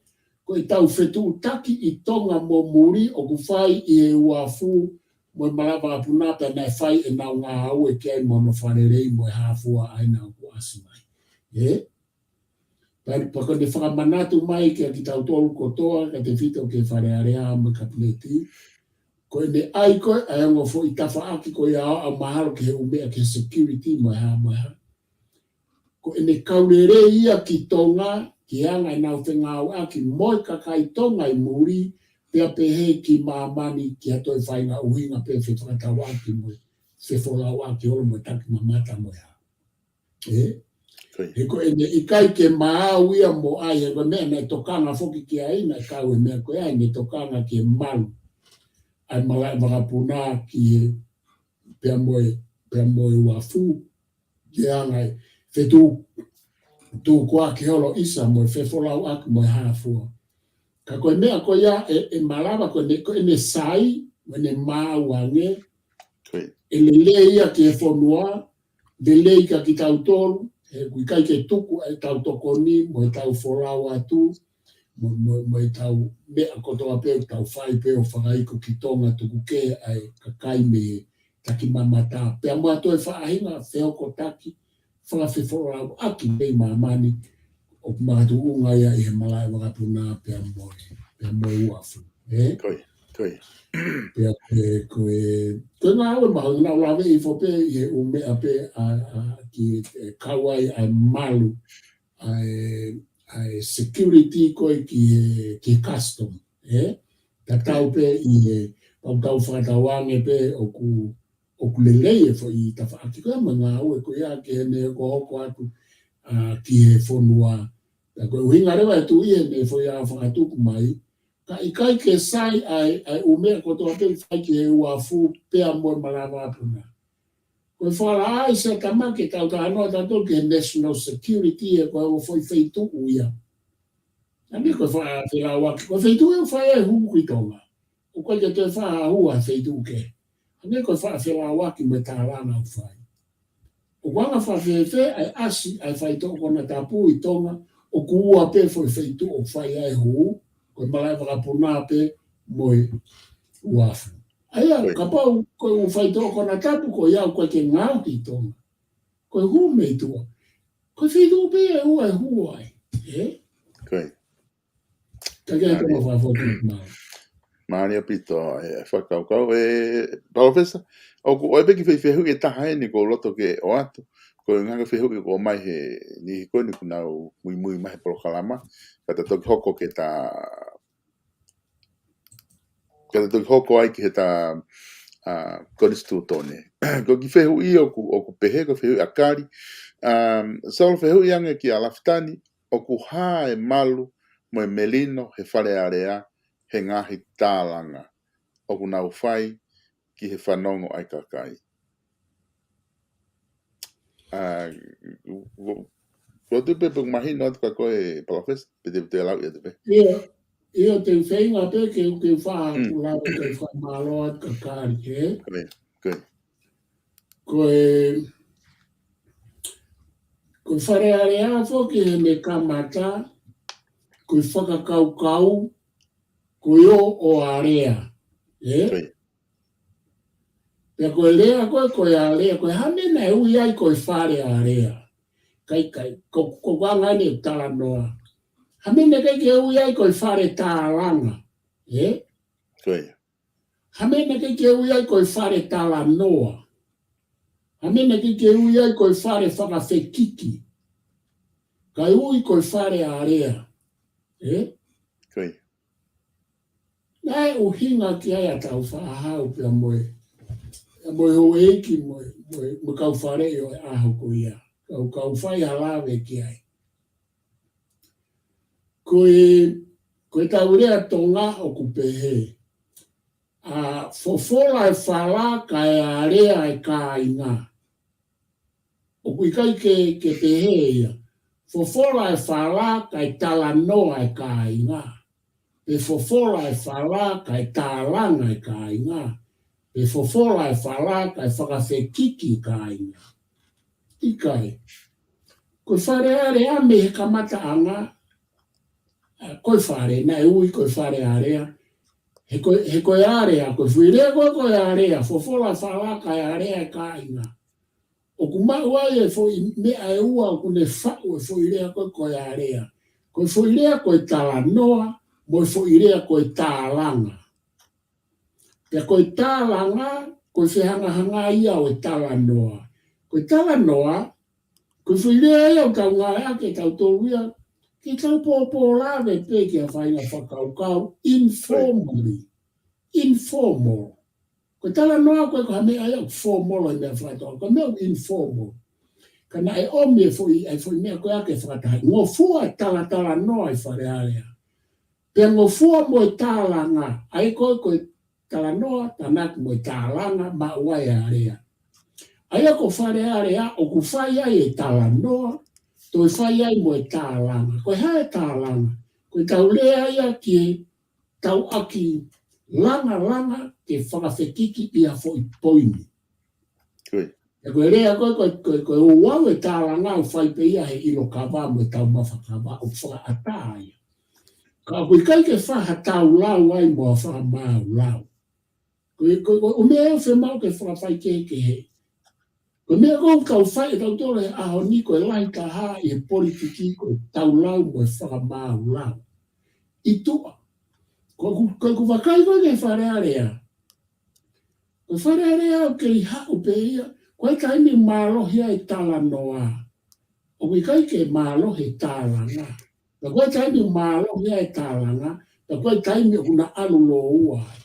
ko ʻetau fetuʻutaki ʻi Tonga mo muli ʻoku fai ʻi he uafu mo e malaʻe vakapuna pea naʻe fai ʻenau ngāue ki ai mo hono fakalelei mo e hā fua ʻa ena ʻoku ʻasi mai. Ē? Pea, pea ko ʻene fakamanatu mai kia kitautolu kotoa, kae tefito ki he Fale Alea mo e Kapineti. Ko ʻene ʻai ko ē ʻa e ongo foʻi tafaʻaki ko ia ʻo aʻu mahalo ki he ʻū meʻa ki he security mo e hā mo e hā. Ko ʻene kau lelei ia ki Tonga, ki he anga ʻenau fengāueʻaki mo e kakai Tonga ʻi muli, pea pehē ki māmani ki ha toe faʻahinga ʻuhinga pe fefakatauʻaki mo e fefolauʻaki holo mo e takimamata mo e hā. Ē? Ko ia. He ko ʻene ʻikai ke maau ia mo ʻai, he ko e meʻa naʻe tokanga foki ki ai, naʻe kau e meʻa ko ia, ʻene tokanga ki he malu ʻa e malaʻe vakapuna ki he, pea mo e, pea mo e uafu, ki he anga e fetu-, tukuakiʻi holo ʻisa mo e fefolauʻaki mo e hā fua. Ka ko e meʻa ko ia ʻe, ʻe malava ko ʻene, ko ʻene sai, ko ʻene maau ange, ʻe lelei ia ki he fonua, lelei kia kitautolu, he ʻoku ʻikai ke tuku ʻetau tokoni, mo ʻetau folau atu, mo, mo, mo ʻetau meʻa kotoa pē, ʻetau fai pē ʻo fakaiko ki Tonga tuku kehe ʻa e kakai mei he takimamata. Pea mo e toe faʻahinga fehokotaki, fakafefolauʻaki mei māmani, ʻoku makatuʻunga ia ʻi he malaʻe vakapuna pea mo e, pea mo e uafu. Ē? Ko ia, ko ia. Pea ko e, ko e, ko e ngāue mahuʻinga naʻa ku lave hifo pē ʻi he ʻū meʻa pē ʻa, ʻa, ki he kau ai ʻa e malu, ʻa e, ʻa e security ko ē ki he, ki he custom, ē? Tatau pē ʻi he, pau tau fakatauange pē ʻoku, ʻoku lelei e foʻi tafaʻaki ko ia mo e ngāue ko ia ki heʻene hokohoko atu, ʻa, ki he fonua. Pea ko e ʻuhinga leva ʻe tuʻu ʻi heʻene foʻi ʻā fakatuku mai, ka ʻikai ke sai ʻa e, ʻa e ʻū meʻa kotoa pē ʻoku fai ki he uafu pea mo e malaʻe vakapuna. Ko e fakalaʻā ʻa Siaʻatama ke tau talanoa tautolu ki he national security ʻe ko e ongo foʻi feituʻu ia. ʻA ē ko e fakafelāuaki, ko e feituʻu ʻoku fai ai e hū ki Tonga. ʻOku ʻikai ke toe fai ha hū ʻa e feituʻu kehe. ʻA ē ko e fakafelāuaki mo e tālanga ʻoku fai. ʻOku anga fēfē ʻa e ʻasi ʻa e faitoʻo konatapu ʻi Tonga, ʻoku ua pē foʻi feituʻu ʻoku fai ai e hū, ko e malaʻe vakapuna pē mo e uafu. ʻA ia, kapau ko e ʻū faitoʻo konatapu ko ia ʻoku ʻikai ke ngaohi ʻi Tonga, ko e hū mei tuʻa. Ko e feituʻu pē ʻe ua ʻe hū ai. Ē? Ko ia. Ka ke ʻai Mālie. Tama fakafoki mai. Mālie ʻaupito e, e fakakaukau. E, Palōfesa, ʻoku ʻi ai pē kiʻi fehuʻi ʻe taha eni ʻoku ou loto ke ʻoatu. Ko e ngaahi fehuʻi ʻoku ʻomai he niʻihi ko eni ʻoku nau muimui mai he polokalama. Ka ta toki hoko ke ta, ka ta toki hoko ai ki he ta, ʻa, konisitūtone. Ko e kiʻi fehuʻi ʻoku, ʻoku pehē, ko e fehuʻi ʻa Kali. Um, Saul, fehuʻi ange kia Lafitani, ʻoku hā e malu mo e melino he Fale Alea he ngaahi tālanga ʻoku nau fai ki he fanongo ʻa e kakai. ʻA, ʻo, ʻo, ʻo tuʻu pē pe mahino atu kia koe, Palōfesa, pe te, te lau ia atu pē. ʻIo, ʻio, te u feinga pē ke, ke u faʻa Mm. ku lau ke fakamālō atu kia Kali, ē? Ko ia, ko ia. Ko e, ko e Fale Alea foki heʻene kamata, ko e fakakaukau, ko e ō ʻo alea, ē? Ko ia. Pea ko e lea ko ē, ko e alea, ko e hā e meʻa naʻe ui ai ko e Fale Alea. Kai, kai, ko, ko e anga eni e talanoa. Hā e meʻa naʻe ʻikai ke ui ai ko e Fale Tālanga, ē? Ko ia. Hā e meʻa naʻe ʻikai ke ui ai ko e Fale Talanoa. Hā e meʻa naʻe ʻikai ke ui ai ko e Fale Fakafekiki. Kae ui ko e Fale Alea. Ē? Ko ia. Naʻe ʻuhinga ki ai ʻa Tāufaʻāhau pea mo e, pea mo e houʻeiki mo e, mo e, mo e kau faleʻi ʻo e ʻaho ko ia. Kau, kau fai ha lave ki ai. Ko e, ko ʻetau lea Tonga ʻoku pehē, ʻa, fofola e fala kae alea e kāinga. ʻOku ʻikai ke, ke pehē ia. Fofola e fala kae talanoa e kāinga. Pe fofola e fala kae tālanga e kāinga. Pe fofola e fala kae fakafekiki e kāinga. ʻIkai. Ko e Fale Alea mei he kamataʻanga, ʻa, ko e fale, naʻe ui ko e Fale Alea. He ko e, he ko e alea, ko e foʻi lea ko e, ko e alea, fofola e fala kae alea e kāinga. ʻOku maʻu ai e foʻi meʻa ʻe ua ʻoku ne faʻu e foʻi lea ko e, ko e alea. Ko e foʻi lea ko e talanoa, mo e foʻi lea ko e tālanga. Pea ko e tālanga, ko e fehangahangai ia ʻo e talanoa. Ko e talanoa, ko e foʻi lea ia ʻoku tau ngāueʻaki ʻe tautolu ia, ke tau pōpōlave pē ki ha faʻahinga fakakaukau, informally. Informal. Ko e talanoa ko e ko ha meʻa ia ʻoku formal ʻa e meʻa fakatonga, ko e meʻa ʻoku informal. Ka naʻe ʻomi e foʻi, ʻa e foʻi meʻa ko ia ke fakataha. Ngofua e talatalanoa ʻi Fale Alea. Pea ngofua mo e tālanga, ʻa ia ko e, ko e talanoa, tānaki mo e tālanga, maʻu ai e alea. ʻA ia ko Fale Alea, ʻoku fai ai e talanoa, toe fai ai mo e tālanga. Ko e hā e tālanga? Ko e tau lea ia ki he tau ʻaki langalanga ke fakafekiki ʻi ha foʻi poini. Ko ia. Ko e lea ko ē, ko e, ko e, ko e ouau e tālanga ʻoku fai pē ia he ʻilo kava mo e taumafa kava ʻoku fakaʻatā ia. Ka ʻoku ʻikai ke fai ha tau lau ai mo ha fakamāulau. Ko e, ko e, ko e ʻū meʻa ʻoku fiemaʻu ke fakafaikehekehe. Ko e meʻa ʻoku tau fai ʻe tautolu he ʻaho ni ko e lahi taha ʻi he politiki ko e tau lau mo e fakamāulau. ʻI tuʻa. Ko ʻeku, ko ʻeku vakai ko ē ki he Fale Alea. Ko e Fale Alea ʻoku kei haʻu pē ia, ko e taimi mālohi ai e talanoa. ʻOku ʻikai ke mālohi e tālanga. Ka ko e taimi mālohi ai e tālanga, ka ko e taimi ʻoku na ʻalu lōua ai.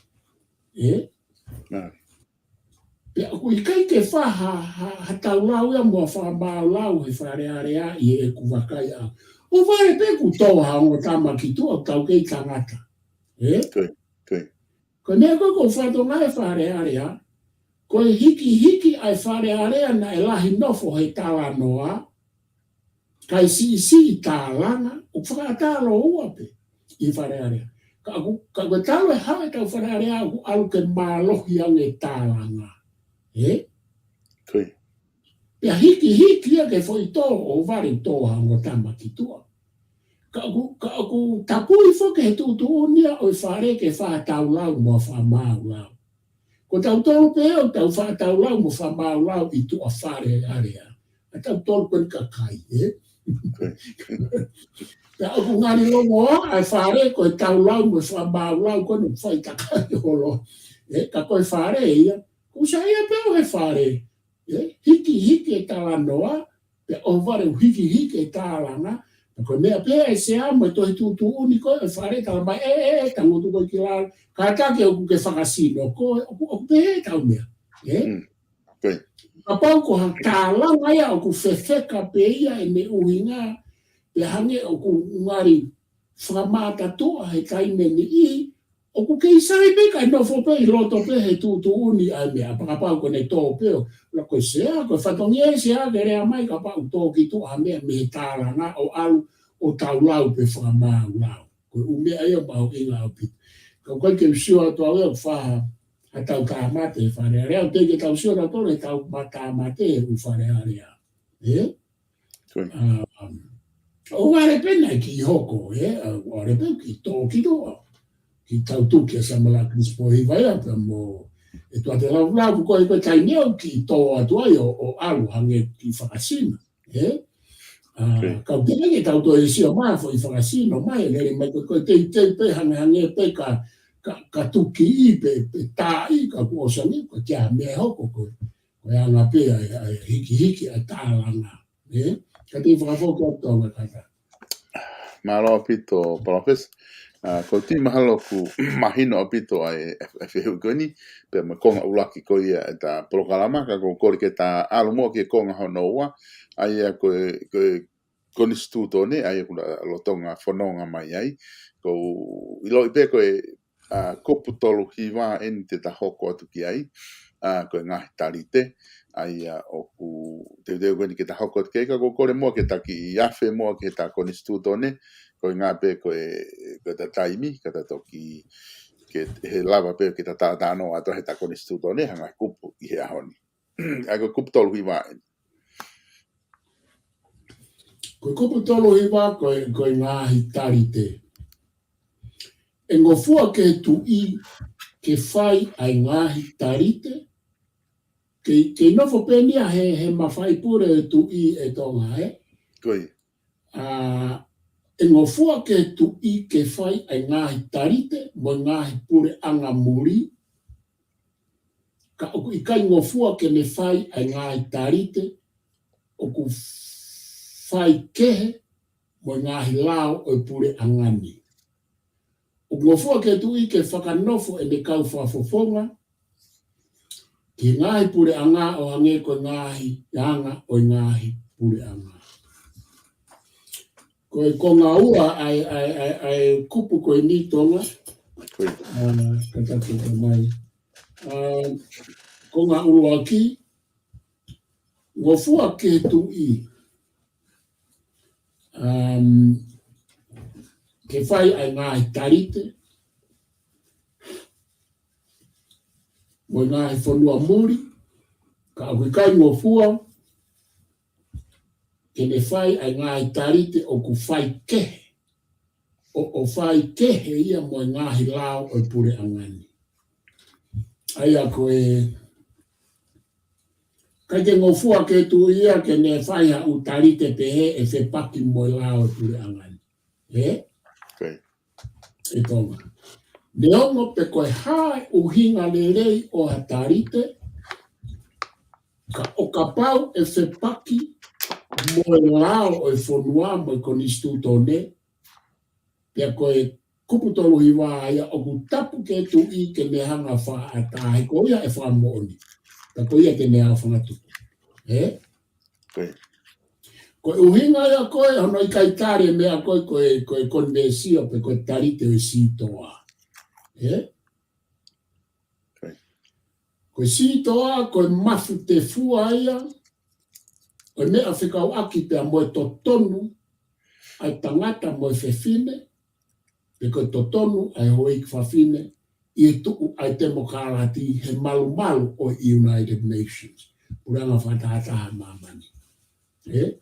Ē? Pea ʻoku ʻikai ke fai ha, ha, ha tau lau ia mo ha fakamāulau he Fale Alea ʻi heʻeku vakai ʻaʻaku. ʻOku vale pē kuo tō ha ongo tama ki tuʻa ʻoku tau kei tangata. Ē? Ko ia, ko ia. Ko e meʻa ko ē ʻoku fatongia e Fale Alea, ko e hikihiki ʻa e Fale Alea naʻe lahi nofo he talanoa, kae siʻisiʻi tālanga, ʻoku fakaʻatā lōua pē ʻi he Fale Alea. Ka ʻoku, ka ko e talu e haʻu e tau Fale Alea ʻoku ʻalu ke mālohi ange e tālanga. Ē? Ko ia. Pea hikihiki ia ki he foʻi tō ʻoku vale tō ha ongo tama ki tuʻa. Ka ʻoku, ka ʻoku tapui foki he tuʻutuʻuni ia ʻo e Fale ke fai ha tau lau mo ha fakamāulau. Ko tautolu pē ʻoku tau fai ha tau lau mo ha fakamāulau ʻi tuʻa Fale Alea. ʻA tautolu ko eni kakai, ē? Pea ʻoku ngali longoaʻa e Fale ko e tau lau mo e fakamāulau ko eni ʻoku fai takai holo. Ē, ka ko e Fale ia, ʻoku saiʻia pē ʻo e Fale. Ē, hikihiki e talanoa, pea ʻoku vale ʻo hikihiki e tālanga, pea ko e meʻa pē ʻa e Sea mo e tohi tuʻutuʻuni ko ē ʻo e Fale talamai, ē, ē, ē, tangutu koe ki lalo, kātaki ʻoku ke fakasino koe, ʻoku, ʻoku pehē ʻetau meʻa. Ē? Mm. Ko ia. Kapau ko ha tālanga ia ʻoku fefeka pē ia ʻene ʻuhinga, pea hangē ʻoku ngali fakamātatuʻa he taimi ni ʻi, ʻoku kei sai pē kae nofo pē ʻi loto pē he tuʻutuʻuni ʻa e meʻa, pea kapau ko ʻene tō pē ʻo, la ko e Sea, ko e fatongia e Sea ke lea mai kapau tō ki tuʻa ha meʻa mei he tālanga ʻo ʻalu ʻo tau lau pe fakamāulau. Ko e ʻū meʻa ia mahuʻinga ʻaupito. Ka ʻoku ʻikai ke u sio atu au ia ʻoku fai ha tau tāmate he Fale Alea, ʻoku teʻeki ke tau sio atu he tau ma-, tāmate he ʻū Fale Alea. Ē? Ko ia. Um, ʻoku vale pē naʻe kiʻi hoko, ē? ʻA, ʻoku vale pē kiʻi tō ki tuʻa. Kiʻi tau tuki ʻa Samuela Kilisipo Hiva ia pea mo e tuate lau lau ko e ko e taimi ʻoku kiʻi tō atu ai ʻo, ʻo ʻalu hangē kiʻi fakasino. Ē? ʻA, ko ia. Ka ʻoku teʻeki ke tau toe sio mai ha foʻi fakasino mai, ʻe lele mai ko e, ko e teitei pē hangē hangē pē ka, ka, ka tuki ʻi pē, pē taʻi ka kuo ʻosi ange, ko e kia meʻa hoko ko e, ko e anga pē ʻa e, ʻa e hikihiki ʻa e tālanga. Ē? Ka te u fakafoki atu ʻa e kātaki. Mālō ʻaupito, Palōfesa. ʻA, ʻoku ou tui mahalo ʻoku mahino ʻaupito ʻa e, ʻa e fehuʻi ko eni, pea mo e konga ʻuluaki ko ia ʻeta polokalama, ka ʻoku ou kole ke ta ʻalu muʻa ki he konga hono ua, ʻa ia ko e, ko e konisitūtone, ʻa ia ʻoku na lolotonga fononga mai ai. ʻOku ou ʻiloʻi pē ko e, ʻa, kupu tolu hiva eni te ta hoko atu ki ai, ʻa, ko e ngaahi talite, ʻa ia ʻoku teuteu ko eni ke ta hoko atu ki ai, ka ʻoku ou kole muʻa ke ta kiʻi afe muʻa ki heʻeta konisitūtone, koeʻuhi pē ko e, ko ʻeta taimi, ka ta toki, ke, he lava pē ke ta talanoa atu heʻeta konisitūtone, ha ngaahi kupu ʻi he ʻaho ni. ʻA ia ko e kupu tolu hiva eni. Ko e kupu tolu hiva ko e, ko e ngaahi talite. ʻE ngofua ki he Tuʻi ke fai ʻa e ngaahi talite. Kei, kei nofo pē eni ia he, he mafai pule ʻo e Tuʻi ʻe Tonga, ē? Ko ia. ʻA, ʻe ngofua ki he Tuʻi ke fai ʻa e ngaahi talite, mo e ngaahi puleʻanga muli. Ka ʻoku ʻikai ngofua ke ne fai ʻa e ngaahi talite, ʻoku fai kehe mo e ngaahi lao ʻo e puleʻanga ni. ʻOku ngofua ki he Tuʻi ke fakanofo ʻene kau fakafofonga ki he ngaahi puleʻanga ʻo hangē ko e ngaahi anga ʻo e ngaahi puleʻanga. Ko e konga ua ʻa e, ʻa e, ʻa e, ʻa e kupu ko eni Tonga. Ko ia. ʻA, kātaki ʻomai. ʻA, konga ʻuluaki, ngofua ki he Tuʻi. Um, ke fai ʻa e ngaahi talite mo e ngaahi fonua muli, ka ʻoku ʻikai ngofua ke ne fai ʻa e ngaahi talite ʻoku fai kehe, ʻo, ʻo fai kehe ia mo e ngaahi lao ʻo e puleʻanga ni. ʻA ia ko e, ʻikai ke ngofua ki he tuʻi ia ke ne fai ha ʻū talite pehē ʻe fepaki mo e lao ʻo e puleʻanga ni. Ē? Okay. ʻE Tonga. Neongo pe ko e hā e ʻuhinga lelei ʻo ha talite, ka ʻo kapau ʻe fepaki mo e lao ʻo e fonua mo e konisitūtone, pea ko e kupu tolu hiva ia ʻoku tapu ki he tuʻi ke ne hanga ʻo fakaʻatā, he ko ia ʻe fakamoʻoni. Ka ko ia te ne aofangatuku. Ē? Okay. Ko e ʻuhinga ia ko e hono ʻikai tali e meʻa ko e, ko e, ko e konivesio pe ko e talite ʻo e sitoa. Ē? Okay. Ko e sitoa, ko e mafu tefua ia ʻo e meʻa fekauʻaki pea mo e totonu ʻa e tangata mo e fefine, pe ko e totonu ʻa e houʻeiki fafine, ʻi he tuʻu ʻa e temokālati he malumalu ʻo e United Nations, Puleʻanga Fakatātā ʻa Māmani. Ē?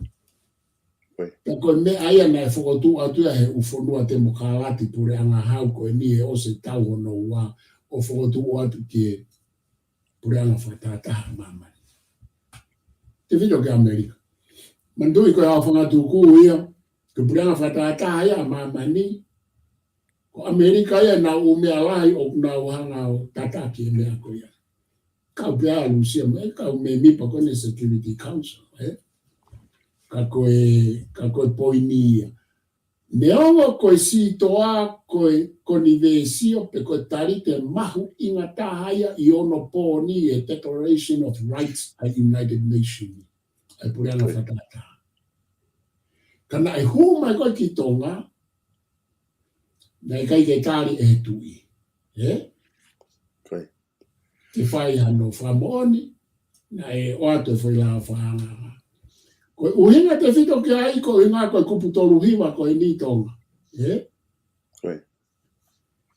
Right. Pea ko e meʻa ia naʻe fokotuʻu atu ia he ʻū fonua temokālati puleʻanga hau ko eni he ʻosi e tau hono ua ʻo fokotuʻu atu ki he Puleʻanga Fakatātā ʻa Māmani. Tefito ki ʻAmelika. Manatuʻi ko e aofangatuku ia, ko e Puleʻanga Fakatātā ia ʻa Māmani, ko ʻAmelika ia naʻa nau meʻa lahi ʻo nau hanga ʻo tataki e meʻa ko ia. Kau pē ʻa Lūsia mo e kau mēmipa ko eni Security Council, ē? Ka ko e, ka ko e poini ia. Neongo ko e sitoa, ko e konivesio, pe ko e talite mahuʻinga taha ia ʻi onopōni e Declaration of Rights ʻa e United Nations, ʻa e Puleʻanga Fakatātā. Ka naʻe hū mai ko e ki Tonga, naʻe ʻikai ke tali ʻe he tuʻi. Ē? Okay. Ke fai hano fakamoʻoni, naʻe ʻoatu e foʻi lao fakaanga. Ko e ʻuhinga tefito ki ai, ko e ʻuhinga ko e kupu tolu hiva ko eni Tonga. Ē? Okay.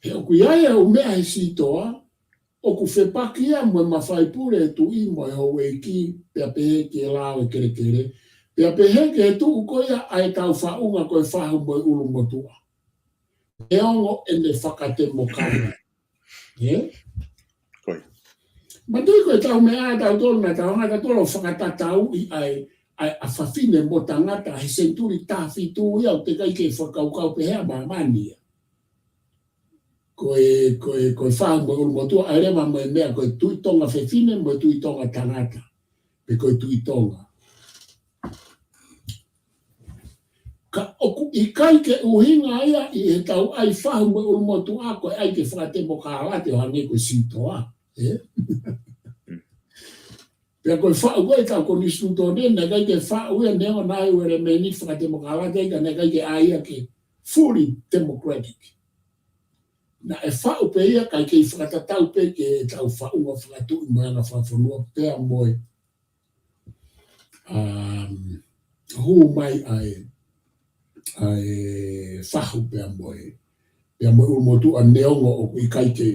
He ʻoku ʻi ai e ʻū meʻa he sitoa, ʻoku fepaki ia mo e mafai pule ʻo e tuʻi mo e houʻeiki, pea pehē ki he lao ʻo e kelekele, pea pehē ki he tuʻu ko ia ʻa e tau faʻunga ko e fahu mo e ʻulumotuʻa. Neongo ʻene fakatemokālati. Ē? Right. Manatuʻi ko e tau meʻa ʻa tautolu naʻa tau hanga tautolu ʻo fakatatauʻi ʻa e, ʻa e, ʻa fafine mo tangata he senituli taha fitu ia ʻoku teʻeki ai ke fakakaukau pehē ʻa Māmani ia. Ko e, ko e, ko e fahu mo e ʻulumotuʻa ʻa e leva mo e meʻa ko e Tuʻi Tonga fefine mo e Tuʻi Tonga tangata. Pe ko e Tuʻi Tonga. Ka ʻoku ʻikai ke ʻuhinga ia ʻi he tau ʻai fahu mo e ʻulumotuʻa ko e ʻai ke fakatemokālati ʻo hangē ko e sitoa. Ē? Pea ko e faʻu ko e tau konisitūtone, naʻe ʻikai ke faʻu ia neongo naʻe ʻi ai e ʻelemēniti fakatemokālati, ka naʻe ʻikai ke ʻai ia ke fully democratic. Naʻe faʻu pē ia kae kei fakatatau pē ki he tau faʻunga fakatuʻi mo e anga fakafonua pea mo e, um, hū mai ʻa e, ʻa e fahu pea mo e, pea mo e ʻulumotuʻa neongo ʻoku ʻikai ke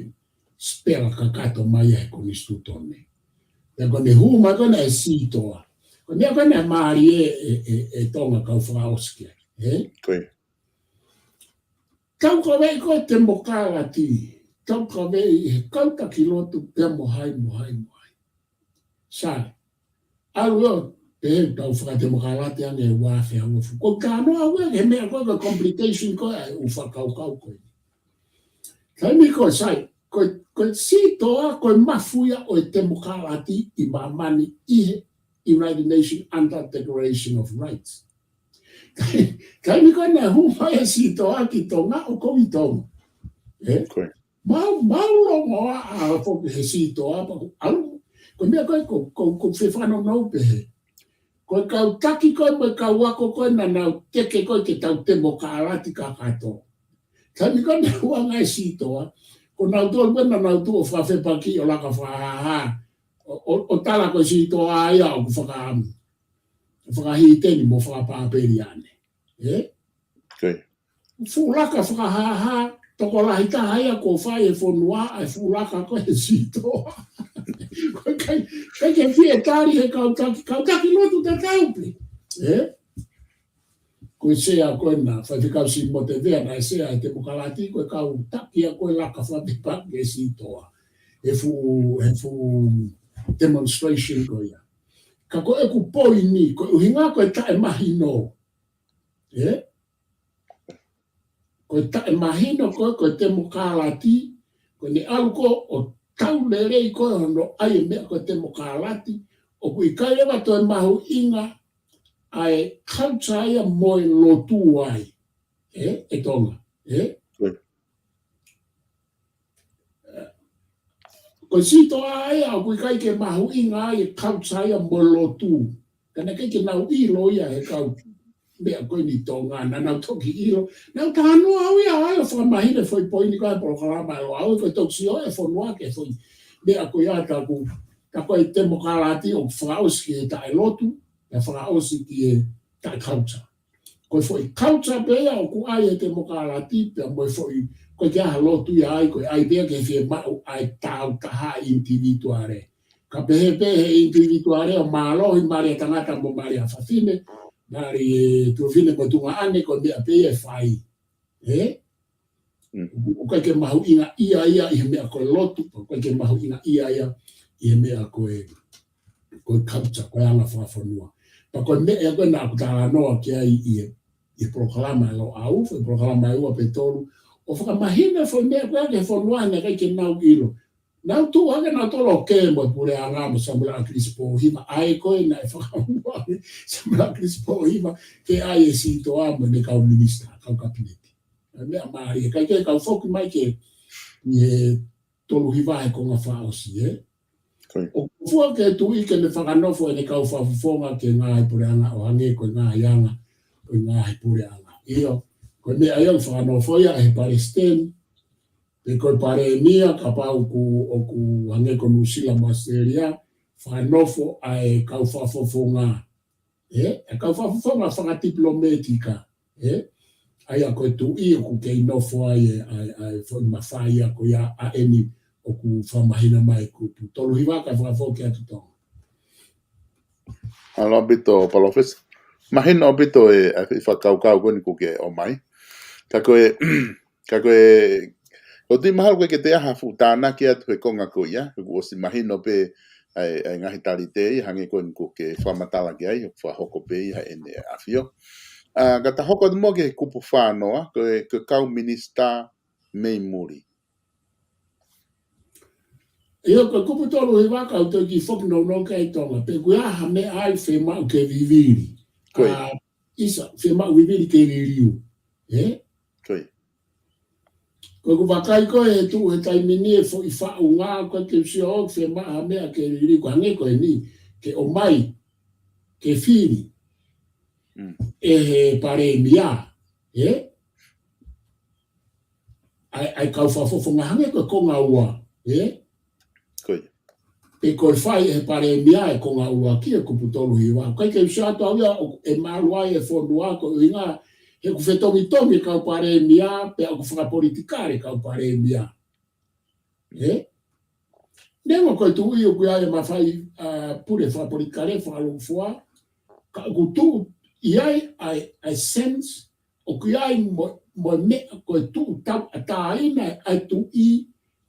spell kakato mai ʻa e konisitūtone. Pea ko ʻene hū mai ko ena ʻa e sitoa. Ko e meʻa ko ena ʻe mālie ʻe, ʻe, ʻe Tonga kau fakaʻosi ki ai. Ē? Ko ia. Taukaveʻi ko e temokālati, taukaveʻi he kau taki lotu pea mo hai, mo hai, mo hai. Sai, ʻalu ʻo pehē ʻoku tau fakatemokālati ange ʻi he ua afe hongofulu. Ko e kānoa ʻoku ʻi ai e meʻa ko e, ko e complication ko e ʻa e ʻū fakakaukau ko e. Taimi ko e sai, ko e, ko e sitoa, ko e mafu ia ʻo e temokālati ʻi Māmani ʻi he United Nations under Declaration of Rights. Taimi ko ē naʻe hū mai e sitoa ki Tonga ʻoku ou ʻi Tonga. Ē? Ko ia. Mau, mau longoaʻa foki he sitoa pea ʻalu. Ko e meʻa ko e ko, ko, ko e fefano nau pehē. Ko e kau taki ko e mo e kau ako ko e naʻa nau teke ko e ke tau temokālati kakato. Taimi ko ē naʻe hū ange e sitoa, ko nautolu ko e naʻa nau tuʻu ʻo fakafepaki ʻo laka fakahāhā. ʻO, ʻo, ʻo tala ko e sitoa ia ʻoku faka-, fakahīteni mo fakapāpeliane. Ē? Ko ia. Fuʻu laka fakahāhā, tokolahi taha ia kuo fai ʻe he fonua ʻa e fuʻu laka ko ē he sitoa. Ko e ʻikai, ʻikai ke fie tali ʻe he kau taki, kau taki lotu tatau pē. Ē? Ko e sea ko ena, Faifekau Simote Vea, naʻe sea ʻa e Temokalati, ko e kau taki ia ko e laka fakapipaki he sitoa. He fuʻu, he fuʻu demonstration ko ia. Ka ko ʻeku poini, ko e ʻuhinga ko e taʻemahino. Ē? Ko e taʻemahino ko ē, ko e Temokalati, ko ʻene ʻalu ko ē ʻo tau lelei ko ē hono ʻai e meʻa ko e Temokalati, ʻoku ʻikai leva toe mahuʻinga ʻa e culture ia mo e lotu ai. Ē, ʻe Tonga, ē? Ko e. Ko e sitoa ia, ʻoku ʻikai ke mahuʻinga ai e culture ia mo e lotu. Ka naʻe ʻikai ke nau ʻilo ia he kau meʻa ko eni Tonga, naʻa nau toki ʻilo. Nau talanoa au ia ai ʻo fakamahino e foʻi poini ko ē he polokalama ʻa Loʻau, ko e toki sio e fonua ki he foʻi meʻa ko ia, tā ko, tā ko e Temokalati ʻoku fakaʻosi ki he taʻelotu, pea fakaʻosi ki he taʻe culture. Ko e foʻi culture pē ia ʻoku ʻai ʻe he Temokalati, pea mo e foʻi, ko e ʻikai ha lotu ia ai, ko e ʻai pē ia ke fiemaʻu ʻa e taautaha individual. Ka pehē pē he individual ʻo mālohi, mali ʻa tangata mo mali ʻa fafine, mali ʻa tuofefine mo tuongaʻane, ko e meʻa pē ia ʻe fai. Ē? Mm. ʻOku ʻikai ke mahuʻinga ia ia ʻi he meʻa ko e lotu, ʻoku ʻikai ke mahuʻinga ia ia ʻi he meʻa ko e, ko e culture, ko e anga fakafonua. Pea ko e meʻa ko ē naʻa ku talanoa ki ai ʻi he, ʻi he polokalama ʻa Loʻau, foʻi polokalama ʻe ua pe tolu, ʻo fakamahino e foʻi meʻa ko ē ki he fonua naʻe ʻikai ke nau ʻilo. Nau tuʻu hake nautolu ʻo kē mo e puleʻanga mo Samuela ʻAkilisi Pōhiva, ʻa ē ko ē naʻe fakaʻuhinga ʻe Samuela ʻAkilisi Pōhiva ke ʻai e sitoa mo ʻene kau minisitā, kau kapineti. ʻA e meʻa mālie, ʻikai ke kau foki mai ke ʻi he tolu hiva he konga fakaʻosi, ē? Ko ia. ʻOku fua ki he tuʻi ke ne fakanofo ʻene kau fakafofonga ki he ngaahi puleʻanga ʻo hangē ko e ngaahi anga ʻo e ngaahi puleʻanga. ʻIo, ko e meʻa ia ʻoku fakanofo ia ʻe he palesiteni, pe ko e palēmia, kapau ʻoku, ʻoku hangē ko Nuʻusila mo ʻAositelēlia, fakanofo ʻa e kau fakafofonga. Ē, e kau fakafofonga fakatipilōmētika, ē? ʻA ia ko e tuʻi ʻoku kei nofo ai e, ʻa e, ʻa e foʻi mafai ia ko ia ʻa eni ʻoku fakamahino mai kupu tolu hiva kae fakafoki atu Tonga. Mālō ʻaupito, Palōfesa. Mahino ʻaupito e, ʻa e fakakaukau ko eni kuo ke ʻomai. Ka ko e, ka ko e, ʻoku ou tui mahalo ʻoku ʻikai ke toe ʻi ai ha fuʻu tānaki atu he konga ko ia, kuo ʻosi mahino pē ʻa e, ʻa e ngaahi talite ia, hangē ko eni kuo ke fakamatala ki ai, ʻoku fakahoko pē ia ʻe he ʻEne ʻAfio. ʻA, ka ta hoko atu muʻa ki he kupu fā noa, ko e, ko e kau minisitā mei muli. ʻIo, ko e kupu tolu hiva ka u toe kiʻi foki nounou ki ai Tonga, pe ʻoku ʻi ai ha meʻa ʻe fiemaʻu ke vivili. Ko ia. ʻA, ʻisa, fiemaʻu vivili ke liliu. Ē? Ko ia. Ko ʻeku vakai ko ē he tuʻu he taimi ni e foʻi faʻunga ko ē ke u sio ʻoku fiemaʻu ha meʻa ke liliu, ko e hangē ko eni, ke ʻomai, ke fili. Mm. ʻE he palēmia, ē? ʻA e, ʻa e kau fakafofonga hangē ko e konga ua, ē? Ko ia. Pe ko e fai ʻe he palēmia e konga ua ki he kupu tolu hiva. ʻOku ʻikai ke u sio atu au ia ʻoku ʻe malu ai e fonua ko e ʻuhinga he ʻoku fetongitongí e kau palēmia, pea ʻoku fakapolitikale e kau palēmia. Ē? Neongo ko e tuʻi ʻoku ʻi ai e mafai, ʻa, pule fakapolitikale, fakalūkufua, ka ʻoku tuʻu ʻi ai ʻa e, ʻa e sense, ʻoku ʻi ai mo, mo e meʻa ko e tuʻu tauʻatāina ʻa e tuʻi,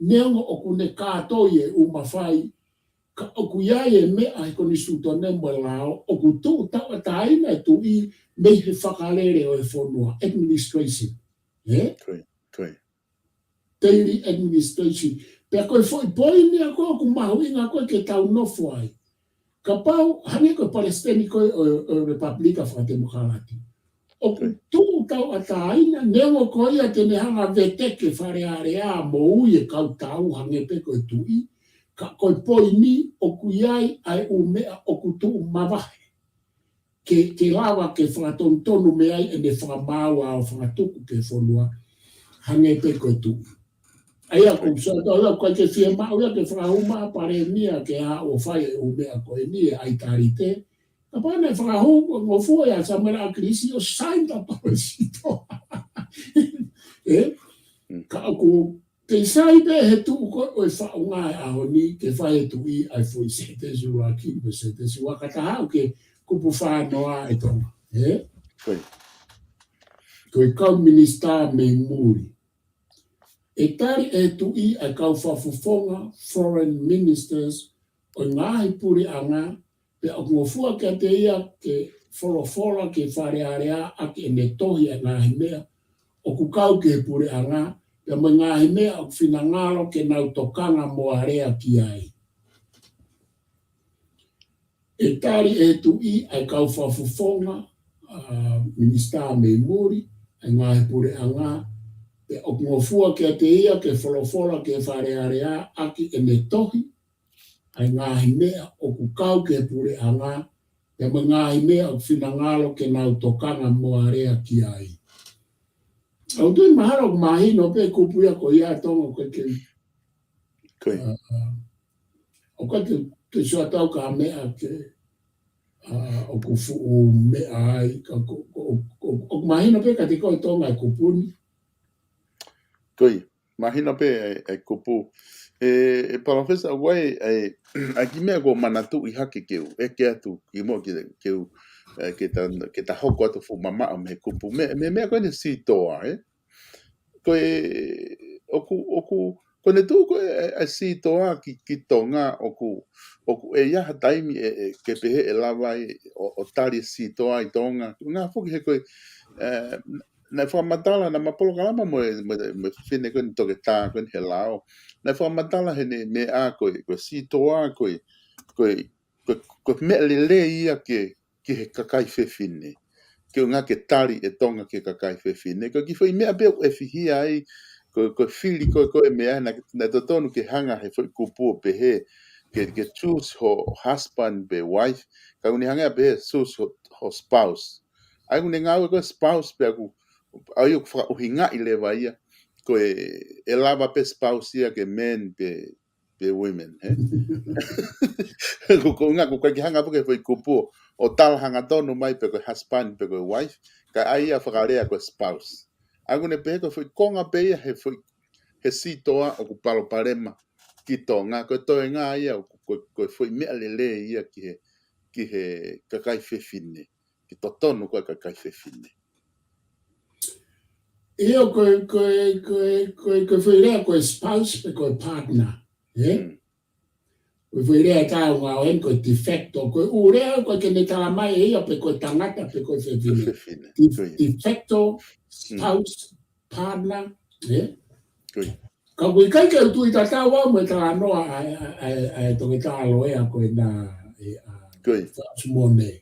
neongo ʻoku ne kātoi e ʻū mafai, ka ʻoku ʻi ai e meʻa he konisitūtone mo e lao, ʻoku tuʻu tauʻatāina e tuʻi mei he fakalele ʻo e fonua, administration. Ē? Ko ia, ko ia. Daily administration. Pea ko e foʻi poini ia ko ē ʻoku mahuʻinga ko ē ke tau nofo ai. Kapau, hangē ko e palesiteni ko ē ʻo, ʻo e Lepapulika Fakatemokalati. ʻOku tuʻu tauʻatāina, neongo ko ia te ne hanga veteki e Fale Alea mo ui e kau tau hangē pē ko e tuʻi, ka ko e poini ʻoku ʻi ai ʻa e ʻū meʻa ʻoku tuʻu mavahe. Ke, ke lava ke fakatonutonu mei ai ʻene fakamaau ʻo fakatuku ki he fonua, hangē pē ko e tuʻi. ʻA ia, ko u sio atu au ia, ʻoku ʻikai ke fiemaʻu ia ke fakahū mai ʻa e palēmia ke ʻalu ʻo fai e ʻū meʻa ko eni, e ʻai talite, Kapau naʻe fakahū, ngofua ia Samuela ʻAkilisi ʻo saini tatau e sītoa. ʻE? Mm. Ka ʻoku kei sai pē he tuʻu ko ē ʻo e faʻunga e ʻaho ni ke fai e tuʻi ʻa e foʻi senitesi ʻuluaki mo e senitesi ua kae taha ʻo e kupu fā noa ʻe Tonga. ʻE? Ko ia. Ko e kau minisitā mei muli. ʻE tali ʻe he tuʻi ʻa e kau fakafofonga, foreign ministers, ʻo e ngaahi puleʻanga, pea ʻoku ngofua kiate ia ke folofola ki he Fale Alea ʻaki ʻene tohi ʻa e ngaahi meʻa ʻoku kau ki he puleʻanga, pea mo e ngaahi meʻa ʻoku finangalo ke nau tokanga mo alea ki ai. ʻE tali ʻe he tuʻi ʻa e kau fakafofonga, ʻa, minisitā mei muli, ʻa e ngaahi puleʻanga, pea ʻoku ngofua kiate ia ke folofola ki he Fale Alea ʻaki ʻene tohi ʻa e ngaahi meʻa ʻoku kau ki he puleʻanga, pea mo e ngaahi meʻa ʻoku finangalo ke nau tokanga mo alea ki ai. ʻOku ou tui mahalo ʻoku mahino pē kupu ia ko ia Tonga ʻoku ʻikai ke Ko ia. ʻA, ʻa, ʻoku ʻikai ke, ke sio atu au ki ha meʻa ke, ʻa, ʻoku fuʻu meʻa ai, ka ko, ko, ko, ʻoku mahino pē kiate koe Tonga e kupu ni. Ko ia. Mahino pē e, e kupu. ʻE, ʻe Palōfesa, ʻoku ʻi ai e, ʻa e kiʻi meʻa ʻoku ou manatuʻi hake ke u ʻeke atu kimuʻa ke, ke u, ʻe, ke ta, ke ta hoko atu fuʻu mamaʻo mei he kupu. Mei, mei he meʻa ko eni sītoa, ʻe? Ko e, ʻoku, ʻoku, ko ʻene tuʻu ko ē, ʻa e, ʻa e sītoa ki, ki Tonga ʻoku, ʻoku ʻi ai ha taimi ʻe, ʻe, ke pehē ʻe lava ai ʻo, ʻo tali e sītoa ʻi Tonga. Ko e ʻuhinga foki he ko e, ʻe, naʻe fakamatala, naʻá ma polokalama mo e, mo e, mo e fefine ko eni toketā ko eni he lao. Naʻe fakamatala heʻene meʻa ko e, ko e sītoa ko e, ko e, ko e, ko e meʻa lelei ia ke, ki he kakai fefine. Ko e ʻuhinga ke tali ʻe Tonga ki he kakai fefine. Ko e kiʻi foʻi meʻa pē ʻoku ʻefihia ai, ko, ko e fili ko ē, ko e meʻa naʻe, naʻe totonu ke hanga he foʻi kupu ʻo pehē, ke, ke choose ho husband pe wife, ka ʻoku ne hanga ia pehē choose ho, ho spouse. ʻA ia ʻoku ne ngāue ko e spouse pea ʻoku, ʻa ia ʻoku fakaʻuhingaʻi leva ia, ko e, ʻe lava pē spouse ia ke men pe pe women, ʻe? Ko, ko e ʻuhinga, ʻoku ʻikai ke hanga foki he foʻi kupu ʻo tala hangatonu mai pe ko e husband, pe ko e wife, ka ʻai ia fakalea ko e spouse. ʻA ia ʻoku ne pehē ko e foʻi konga pē ia he foʻi, he sītoa ʻoku palopalema ki Tonga, ko e toenga ia, ko, ko, ko e foʻi meʻa lelei ia ki he, ki he kakai fefine, ki he totonu ko ē kakai fefine. ʻIo, ko e, ko e, ko e, ko e, ko e foʻi lea ko e spouse pe ko e partner, ʻe? Mm. Ko e foʻi lea ʻe taha ʻoku ngāueʻaki ko e de facto, ko e ʻū lea ko ē ke ne tala mai ʻe ia pe ko e tangata pe ko e fefine. Ko e fefine. De, ko ia. De facto, mm, spouse, partner, ʻe? Ko ia. Ka ʻoku ʻikai ke u tui tatau au mo e talanoa ʻa e, ʻa e, ʻa e, ʻa e toketā loea ko ena, ʻe, ʻa, ko ia. Fausimone.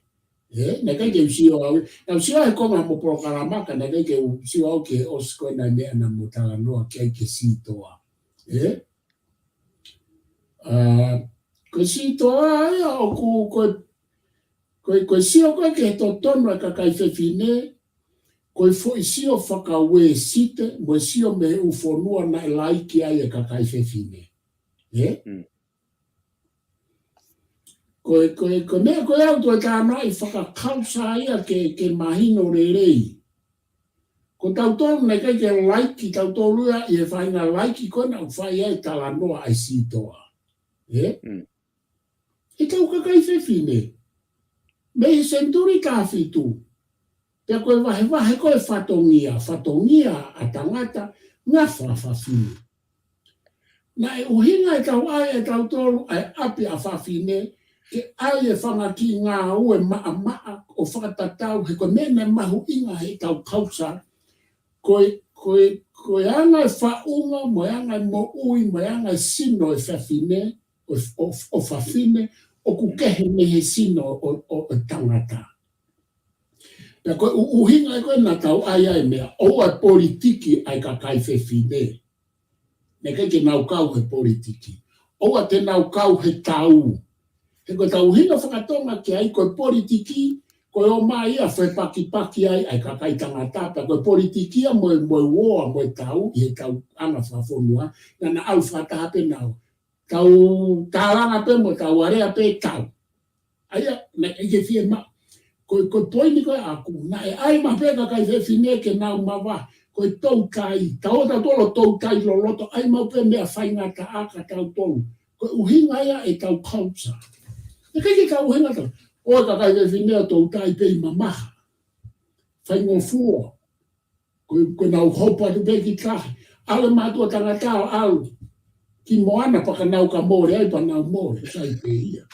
ʻE, naʻe ʻikai ke u sio au, naʻá ku sio he konga mo e polokalama ka naʻe ʻikai ke u sio au ki he ʻosi ko ena e meʻa naʻá mo talanoa ki ai ki he sītoa. ʻE? ʻA, ko e sītoa ia ʻoku, ko e, ko e, ko e sio ko ē ki he totonu ʻa e kakai fefine, ko e foʻi sio fakauēsite, mo e sio mei he ʻū fonua naʻe laiki ai e kakai fefine. ʻE? Mm. Ko e, ko e, ko e meʻa ko ē ʻoku ou tui ʻe taha ʻi he fakakausa ia ke, ke mahino lelei. Ko tautolu naʻe ʻikai ke laiki, tautolu ia ʻi he faʻahinga laiki ko ē naʻá ku fai ai e talanoa ʻa e sītoa. ʻE? Mm. ʻE tau kakai fefine. Mei he senituli taha fitu. Pea ko e vahevahe ko ē fatongia, fatongia ʻa tangata, ngafa fafine. Naʻe ʻuhinga ʻetau ʻai ʻe tautolu ʻa e ʻapi ʻa fafine, ke ʻai e fanga kiʻi ngāue maʻamaʻa ʻo fakatatau he ko e meʻa naʻe mahuʻinga heʻetau kausa, ko e, ko e, ko e anga e faʻunga, mo e anga e moʻui, mo e anga e sino e fafine, ʻo, ʻo, ʻo fafine, ʻoku kehe mei he sino ʻo, ʻo, ʻo tangata. Pea ko e ʻu-, ʻuhinga ia ko ē naʻa tau ʻai ai e meʻa, ʻoua ʻe politiki ʻa e kakai fefine. Naʻe ʻikai ke nau kau he politiki. ʻOua te nau kau he tau. He ko ʻetau ʻuhinga fakatonga ki ai ko e politiki, ko e ō mai ia fepakipaki ai ʻa e kakai tangata, pea ko e politiki ia mo e, mo e uoa, mo e tau, ʻi heʻetau anga fakafonua, naʻa na ʻalu fakataha pē nau. Tau tālanga pē mo tau alea pē tau. ʻA ia, naʻe ʻikai ke fiemaʻu. Ko, ko e poini ko ē ʻaʻaku, naʻe ʻai maʻu pē kakai fefine ke nau mavahe, ko e toutai, tau ō tautolu ʻo toutai loloto, ʻai maʻu pē meʻa faingataʻa kia tautolu. Ko e ʻuhinga ia ʻetau culture. ʻIkai ke tau ʻuhinga tau, ʻoua kakai fefine ʻo toutai pē ʻi mamaha. Faingofua. Ko, ko ʻenau hopo atu pē ki tahi. ʻAlu e mātuʻa tangata ʻo ʻalu ki moana pea ka nau ka mole ai pea nau mole, sai pē ia.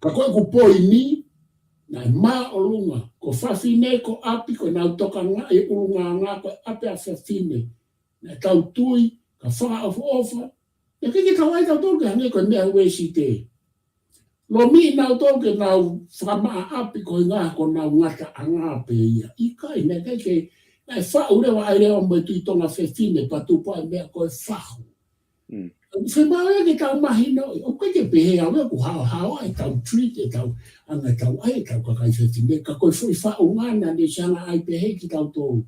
Ka ko ʻeku poini, naʻe māʻolunga, ko fafine, ko ʻapi, ko ʻenau tokangaʻi ʻulungaanga, ko e ʻapi ʻa fafine. Naʻa tau tui, ka fakaʻofoʻofa, ʻikai ke tau ʻai tautolu ke hangē ko e meʻa Uēsite. Lomiʻi nautolu ke nau fakamaʻa ʻapi ko e ʻuhinga ko ʻenau ngataʻanga pē ia. ʻIkai, naʻe ʻikai ke, naʻe faʻu leva ai leva mo e Tuʻi Tonga fefine pea tupu ai meʻa ko e fahu. Mm. ʻOku fiemaʻu ia ke tau mahinoʻi, ʻoku ʻikai ke pehē au ia ʻoku haohaoa ʻetau treat, ʻetau anga ʻetau ʻai ʻetau kakai fefine, ka ko e foʻi faʻunga naʻe ʻosi hanga ʻai pehē kitautolu.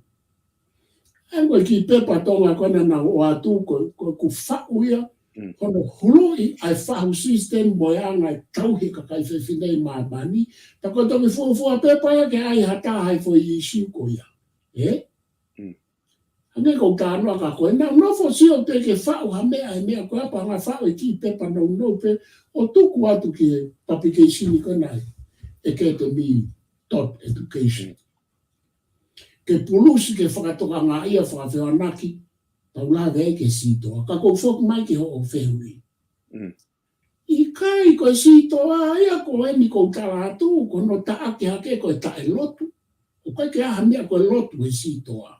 ʻA ia ko e kiʻi pepa Tonga ko ena naʻa ku ʻoatu, ko, ko ʻeku faʻu ia, Mm. hono huluʻi ʻa e fahu system mo e anga e tauhi e kakai fefine ʻi māmani, pea ko e toki fuofua pepa ia ke ʻai ha taha ʻi he foʻi issue ko ia. Ē? Mm. Hangē ko e talanoa ka ko ena, nofo sio pē ke faʻu ha meʻa, ʻa e meʻa ko ia pea hanga faʻu e kiʻi pepa nounou pē, ʻo tuku atu ki he publication ko ena ʻa e Academy dot education. Mm. Ke pulusi, ke fakatokangaʻi, fakafehoanaki, tau lave ai ki he sitoa. Ka ʻoku ou foki mai ki hoʻo fehuʻi. Mm. ʻIkai ko e sitoa ia ko eni ʻoku ou tala atu, ko hono taʻaki hake ko e taʻelotu. ʻOku ʻikai ke ʻi ai ha meʻa ko e lotu he sitoa.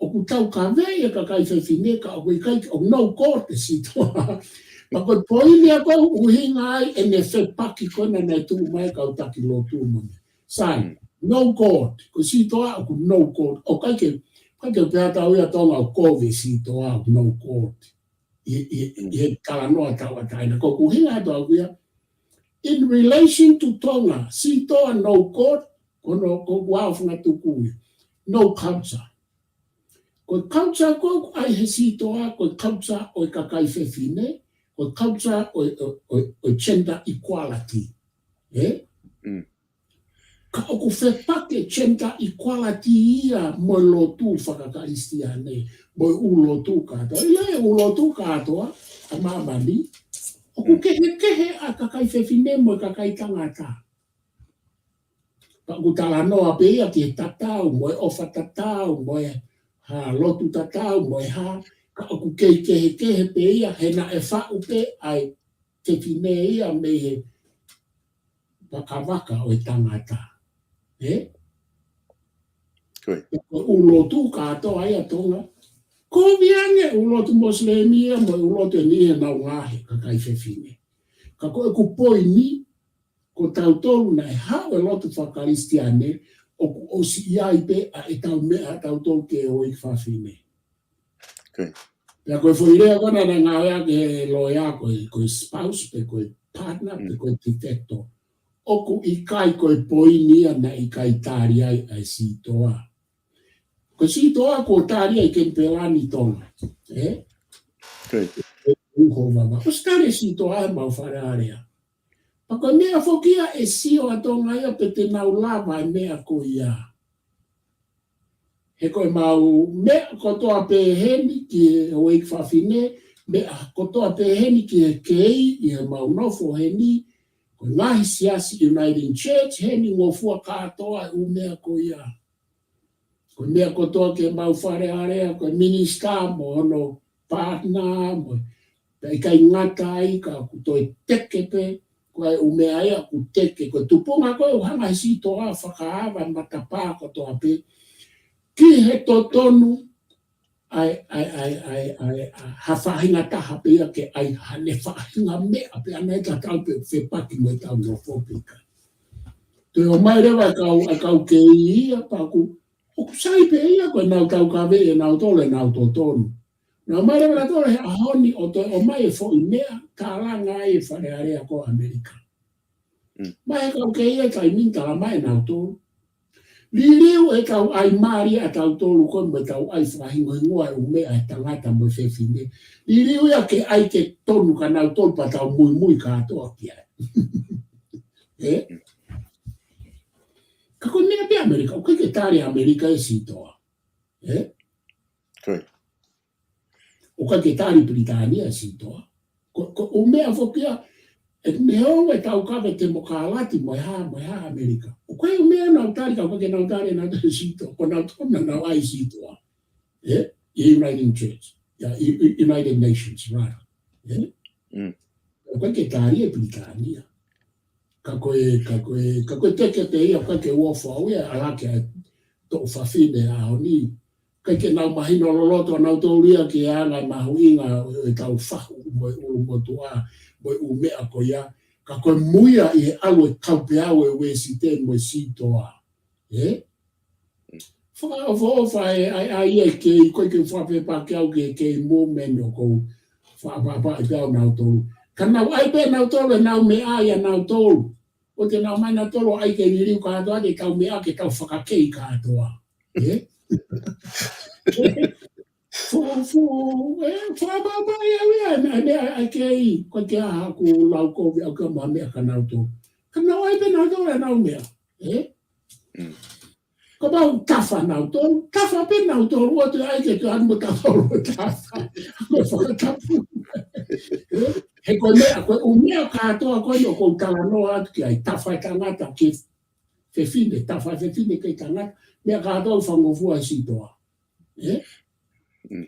ʻOku taukaveʻi e kakai fefine ka ʻoku ʻikai ke, ʻoku no code e sitoa. Pea ko e poini ia ʻoku ou ʻuhinga ai ʻene fepaki ko ena naʻe tuʻu mai e kau taki lotu mo e meʻa. Sai, Mm. no code. Ko e sitoa ʻoku no code. ʻOku ʻikai ke, ʻikai ke pehē ʻe he tau ia Tonga ʻoku kovi e sitoa ʻoku no code. ʻI, ʻi, Mm. ʻi he talanoa tauʻatāina. Ko ʻeku ʻuhinga atu au ia, in relation to Tonga, sitoa no code, ko hono, ko ʻeku ʻaofangatuku ia. No culture. Ko e culture ko ē ʻoku ʻi ai he sitoa, ko e culture ʻo e kakai fefine, ko e culture ʻo e, ʻo e, ʻo e, ʻo e gender equality. Ē? Mm. Ka ʻoku fepaki e gender equality ia mo e lotu faka-Kalisitiane, mo e ʻū lotu kātoa. ʻIlo e ʻū lotu kātoa ʻa māmani, ʻoku Mm. kehekehe ʻa e kakai fefine mo e kakai tangata. Pea ʻoku talanoa pē ia ki he tatau, mo e ʻofa tatau, mo e hā, lotu tatau, mo e hā, ka ʻoku kei kehekehe pē ia, he naʻe faʻu pē ʻa e fefine ia mei he vakavaka ʻo e tangata. Ē? Ko e. Ko e ʻū lotu kātoa ia Tonga. Kovi ange ʻū lotu Mosilemi ia mo e ʻū lotu ʻe niʻihi ʻenau ngaahi kakai fefine. Ka ko ʻeku poini, ko tautolu naʻe haʻu e lotu faka-Kalisitiane, ʻoku ʻosi ʻi ai pē ʻa ʻetau meʻa ʻatautolu ki he houʻeiki fafine. Ko e. Pea ko e foʻi lea ko ena naʻe ngāueʻaki ʻe he loea ko e, ko e spouse pe ko e partner pe Mm. ko e de facto. ʻOku ʻikai ko e poini ia naʻe ʻikai tali ai ʻa e sitoa. Ko e sitoa kuo tali ai Kenipela ni Tonga. Ē? Ko e. Uho vava. ʻOsi tali e sitoa ʻe he mau Fale Alea. Pea ko e meʻa foki ia ʻe sio ʻa Tonga ia pe te nau lava e meʻa ko ia. He ko e mau meʻa kotoa pē heni ki he houʻeiki fafine, meʻa kotoa pē heni ki he kei ʻi he mau nofo heni, ko e ngaahi siasi Uniting Church heni ngofua kātoa e ʻū meʻa ko ia. Ko e meʻa kotoa ki he mau Fale Alea, ko e minisitā mo hono partner, mo e, pea ʻikai ngata ai ka ʻoku toe teke pē, ko e ʻū meʻa ia ʻoku teke, ko e tupunga ko ē ʻoku hanga he sitoa fakaava matapā kotoa pē, ki he totonu, ʻa e, ʻa e, ʻa e, ʻa e, ʻa e, ʻa e, ha faʻahinga taha pē ia ke ʻai haʻane faʻahinga meʻa pē ʻana ʻe tatau pē fepaki mo ʻetau nofo pe ʻikai. Toe ʻomai leva e kau, e kau kei ia pea ʻoku, ʻoku sai pē ia ko ʻenau taukaveʻi ʻenautolu ʻenau totonu. Naʻa ʻomai leva ʻenautolu he ʻaho ni ʻo toe ʻomai e foʻi meʻa, tālanga ai e Fale Alea ko ʻAmelika. Mm. Mai he kau kei ia taimi ni talamai ʻenautolu. Liliu ʻetau ʻai mali ʻatautolu ko ē mo ʻetau ʻai fakahingohingoa e ʻū meʻa ʻa e tangata mo e fefine. Liliu ia ke ʻai ke tonu kia nautolu pea tau muimui kātoa ki ai. Ē? Ka ko e meʻa pē ʻAmelika, ʻoku ʻikai ke tali ʻe ʻAmelika e sitoa. Ē? Ko ia. ʻOku ʻikai ke tali Pilitānia e sitoa. Ko, ko e ʻū meʻa foki ia, ʻe neongo e taukave temokalati mo e hā, mo e hā ʻAmelika. ʻOku ʻi ai e ʻū meʻa nau tali, ka ʻoku ʻikai ke nau tali ʻe nautolu e sitoa. Ko nautolu naʻa nau ʻai sitoa. Ē? ʻI he United Church. ʻIa, ʻi, ʻi, United Nations, rather. Ē? Mm. ʻOku ʻikai ke tali ʻe Pilitānia. Ka ko e, ka ko e, ka ko e teke te ia, ʻoku ʻikai ke u ofo au ia, ʻa e laka ʻa e toʻu fafine ʻaho ni. ʻIkai ke nau mahino loloto nautolu ia ki he anga e mahuʻinga ʻo e, ʻetau fahu mo e ʻulumotuʻa, mo e ʻū meʻa ko ia. Ka ko e muia ʻi he ʻalu e kau peau e Uēsite mo e sitoa. Ē? Fakaʻofoʻofa e, ʻai, ʻai e kei, ko e kei fakapepaki au ki he kei movement ʻoku ou fakaʻapaʻapaʻi pē au nautolu. Ka nau ʻai pē nautolu ʻenau meʻa ia nautolu. ʻO te nau mai nautolu ʻai ke liliu kātoa ke tau meʻa ke tau fakakei kātoa. Ē? Fo, fo, ē, fakaʻapaʻapaʻi au ia, ʻai, ʻai, ʻai kei, ko e ke aha ku lau kovi au ka ma meʻa kia nautolu. Ka nau ʻai pē nautolu ʻenau meʻa. Ē? Mm. Kapau tafa nautolu, tafa pē nautolu, ʻoua te ʻai ke te anu mo tautolu tafa. Ko e fakatapu. Ē? He ko e meʻa, ko e ʻū meʻa kātoa ko eni ʻoku ou talanoa atu ki ai, tafa e tangata ki he fefine, tafa e fefine ki he tangata, meʻa kātoa ʻoku fakangofua ʻe he sitoa. Ē? Mm.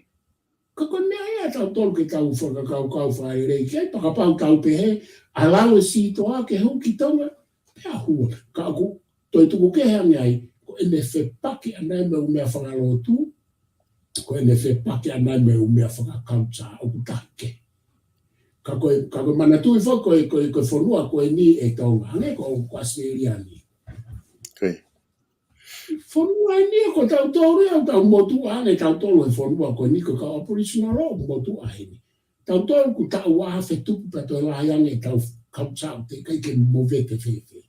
Ka ko e meʻa ia ʻatautolu ke tau fakakaukau fakalelei ki ai, pea kapau tau pehē, ʻa e lau e sitoa ke hū ki Tonga, pea hū. Ka ʻoku toe tuku kehe ange ai, ko ʻene fepaki ʻaʻana ia mo e ʻū meʻa fakalotu, ko ʻene fepaki ʻaʻana ia mo e ʻū meʻa fakakautiā ʻoku taha kehe. Ka ko e, ka ko e manatuʻi foki ko e, ko e, ko e fonua ko eni ʻe Tonga, hangē ko, ko ʻAositelēlia ni. Ko ia. Fonua eni ia ko tautolu ia, tau motuʻa ange tautolu he fonua ko eni ko e kau Aboriginal ʻoku motuʻa heni. Tautolu ʻoku taʻu ua afe tupu pea toe lahi ange ʻetau culture ʻoku teʻeki ai ke movete fēfē.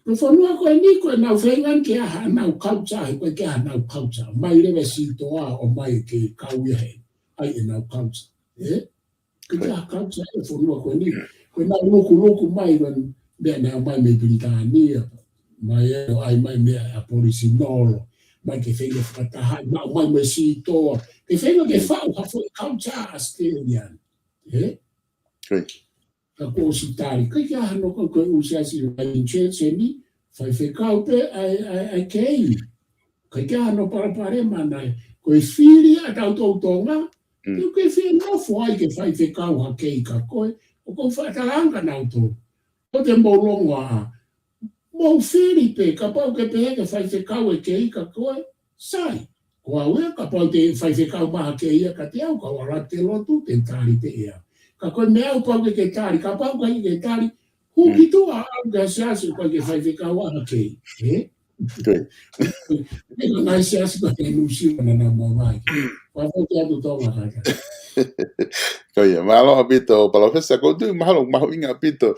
Ko e fonua ko eni ko ʻenau feinga ke ʻai haʻanau culture, he ʻoku ʻikai ke ʻai haʻanau culture. Mai leva e sitoa ʻo mai ke kau ia he ʻai ʻenau culture. Ē? Ko e culture e fonua ko eni. Ko ʻenau lukuluku mai, ko e meʻa naʻe ʻomai mei Pilitānia. Mai ē, ʻo ʻai mai meʻa Aboriginal. Mai ke feinga fakataha, mai, mai mo e sitoa. Ke feinga ke faʻu ha foʻi culture ʻAositelēlia ni. Ē? Ko ia. Ka kuo ʻosi tali, ʻikai ke ʻi ai hano kau ko e ʻū siasi ʻi he church eni, faifekau pē ʻa e, ʻa e, ʻa e kei. ʻIkai ke ʻi ai hano palopalema naʻe, ko e fili ʻatautolu Tonga, Mm. ʻoku ke fie nofo ai ke faifekau ha kei kia koe, ʻoku ou fakatalanga kia nautolu. ʻOua te mou longoaʻa. Mou fili pē, kapau ʻoku ke pehē ke faifekau e kei kia koe, sai. Ko au ia, kapau te faifekau mai ha kei ia kiate au, ka u ʻalu atu ki he lotu, te u tali pē ʻe au. Ka ko e meʻa ʻoku pau ke ke tali, kapau ʻoku ʻikai ke ke tali, hū ki tuʻa ʻo aʻu ki he siasi ʻoku ʻikai ke faifekau ai ha kei. Ē? Ko ia. Ko e ngaahi siasi ko ē ʻi Nuʻusila naʻa nau mavahe. Pea foki atu Tonga kātaki. Ko ia, mālō ʻaupito, Palōfesa, ʻoku ou tui mahalo, mahuʻinga ʻaupito,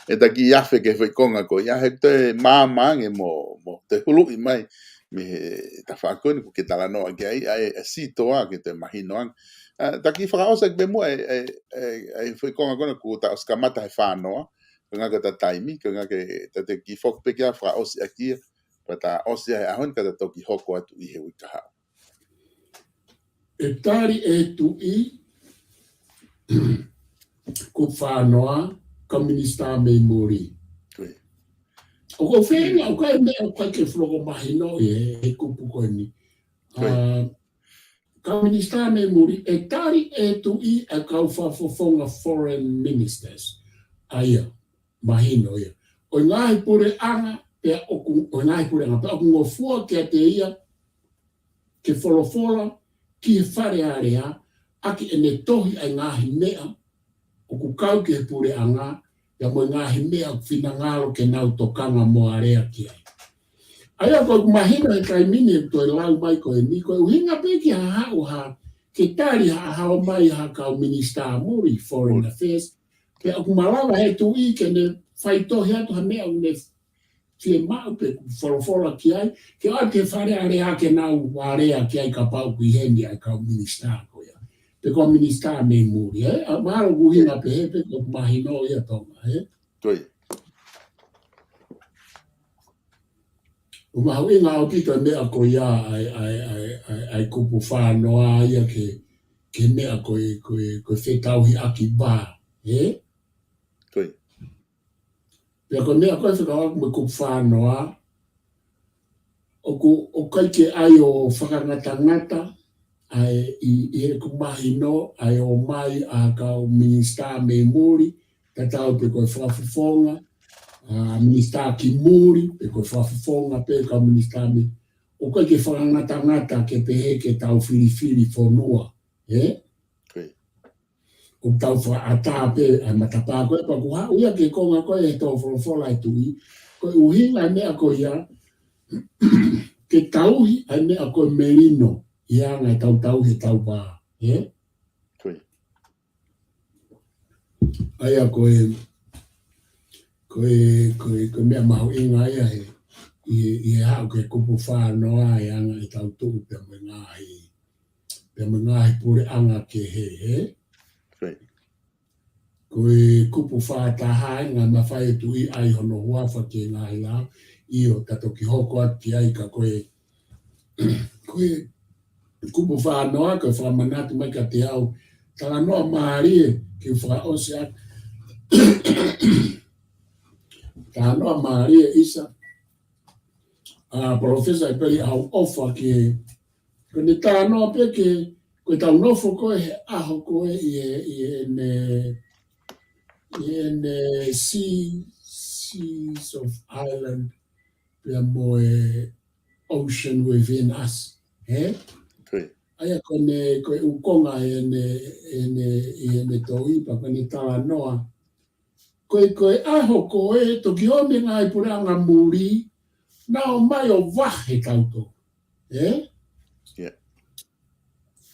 ʻeta kiʻi afe ki he foʻi konga ko ia, he toe maama ange mo, mo toe huluʻi mai, mei he tafaʻaki ko eni ʻoku ke talanoa ki ai, ʻa e, ʻa e sitoa ke toe mahino ange. ʻA, ta kiʻi fakaʻosi ʻaki pē muʻa e, e, e, e foʻi konga ko ena kuo ta ʻosi kamata he fā noa, ko e ʻuhinga ko ʻeta taimi, ko e ʻuhinga ke ta toe kiʻi foki pē ki ai fakaʻosi ʻaki ia, pea ta ʻosi ai he ʻaho ni ka ta toki hoko atu ʻi he uike kahaʻu. ʻE tali ʻe he Tuʻi, kupu fā noa, kau minisitā mei muli. Ko ia. ʻOku ou feinga, ʻoku ʻi ai e meʻa ʻoku ʻikai ke fuʻu loko mahino ʻi he, he kupu ko eni. Ko ia. ʻA, kau minisitā mei muli, ʻe tali ʻe he Tuʻi ʻa e kau fakafofonga foreign ministers. ʻA ia, mahino ia. ʻO e ngaahi puleʻanga, pea ʻoku, ʻo e ngaahi puleʻanga, pea ʻoku ngofua kiate ia, ke folofola ki he Fale Alea, ʻaki ʻene tohi ʻa e ngaahi meʻa ʻoku kau ki he puleʻanga, pea mo e ngaahi meʻa ʻoku finangalo ke nau tokanga mo alea ki ai. ʻA ia ʻoku mahino he taimi ni ʻe toe lau mai ko eni, ko e ʻuhinga pē ke haʻu ha, ke tali ha, haʻu mai ha kau minisitā muli, foreign affairs, pea ʻoku malava he Tuʻi ke ne faitohi atu ha meʻa ʻoku ne fiemaʻu pē ʻoku folofola ki ai, ke ʻoatu ki he Fale Alea ke nau alea ki ai kapau ʻoku ʻi heni ʻa e kau minisitā ko ia. Pe ko e minisitā mei muli, ē? ʻA, mahalo ʻoku ʻuhinga pē he pe ko e mahino ia Tonga, ē? Ko ia. ʻOku mahuʻinga ʻaupito e meʻa ko ia ʻa e, ʻa e, ʻa e, ʻa e, ʻa e kupu fā noa ia ke, ke meʻa ko e, ko e, ko e fetauhiʻaki vā, ē? Ko ia. Pea ko e meʻa ko e fekauʻaki mo e kupu fā noa, ʻoku, ʻoku ʻikai ke ʻai ʻo fakangatangata, ʻa e ʻi, ʻi heʻeku mahino, ʻa e ō mai ʻa e kau minisitā mei muli, tatau pe ko e fakafofonga, ʻa, minisitā ki muli, pe ko e fakafofonga pe kau minisitā mei, ʻoku ʻikai ke fakangatangata ke pehē ke tau filifili fonua, ē? Ko ia. ʻOku tau fakaʻatā pē ʻa e matapā ko ē, pea ʻoku haʻu ia ki he konga ko ē ʻo e tō folofola ʻa e tuʻi, ko e ʻuhinga e meʻa ko ia, ke tauhi ʻa e meʻa ko e melino, ʻi he anga ʻetau tauhi ʻetau vā, ē? Ko ia. ʻA ia ko e, ko e, ko e, ko e meʻa mahuʻinga ia he, ʻi he, ʻi he haʻu ki he kupu fā noa ʻi he anga ʻetau tuʻu pea mo e ngaahi, pea mo e ngaahi puleʻanga kehe, ē? Ko ia. Ko e kupu fā taha ʻi he ngaahi mafai ʻo e tuʻi ʻai hono huafa ki he ngaahi lao, ʻio, ka toki hoko atu ki ai ka ko e, ko e kupu fā noa, ko e fakamanatu mai kiate au, talanoa mālie, ke u fakaʻosi atu. Talanoa mālie ʻisa. ʻA, Professor ʻEpeli ʻoku ou ʻofa ki he, ko ʻene talanoa pē ki he, ko ʻetau nofo ko ē he ʻaho ko ē ʻi he, ʻi heʻene, ʻi heʻene sea, seas of Ireland, pea mo e ocean within us, ē? Ko ia. ʻA ia ko ʻene, ko e ʻū konga ʻi heʻene, ʻene, ʻi heʻene tohi, pea ko ʻene talanoa. Ko e, ko e ʻaho ko ē, toki ʻomi e ngaahi puleʻanga muli, nau ō mai ʻo vahe tautolu, ē? Ia.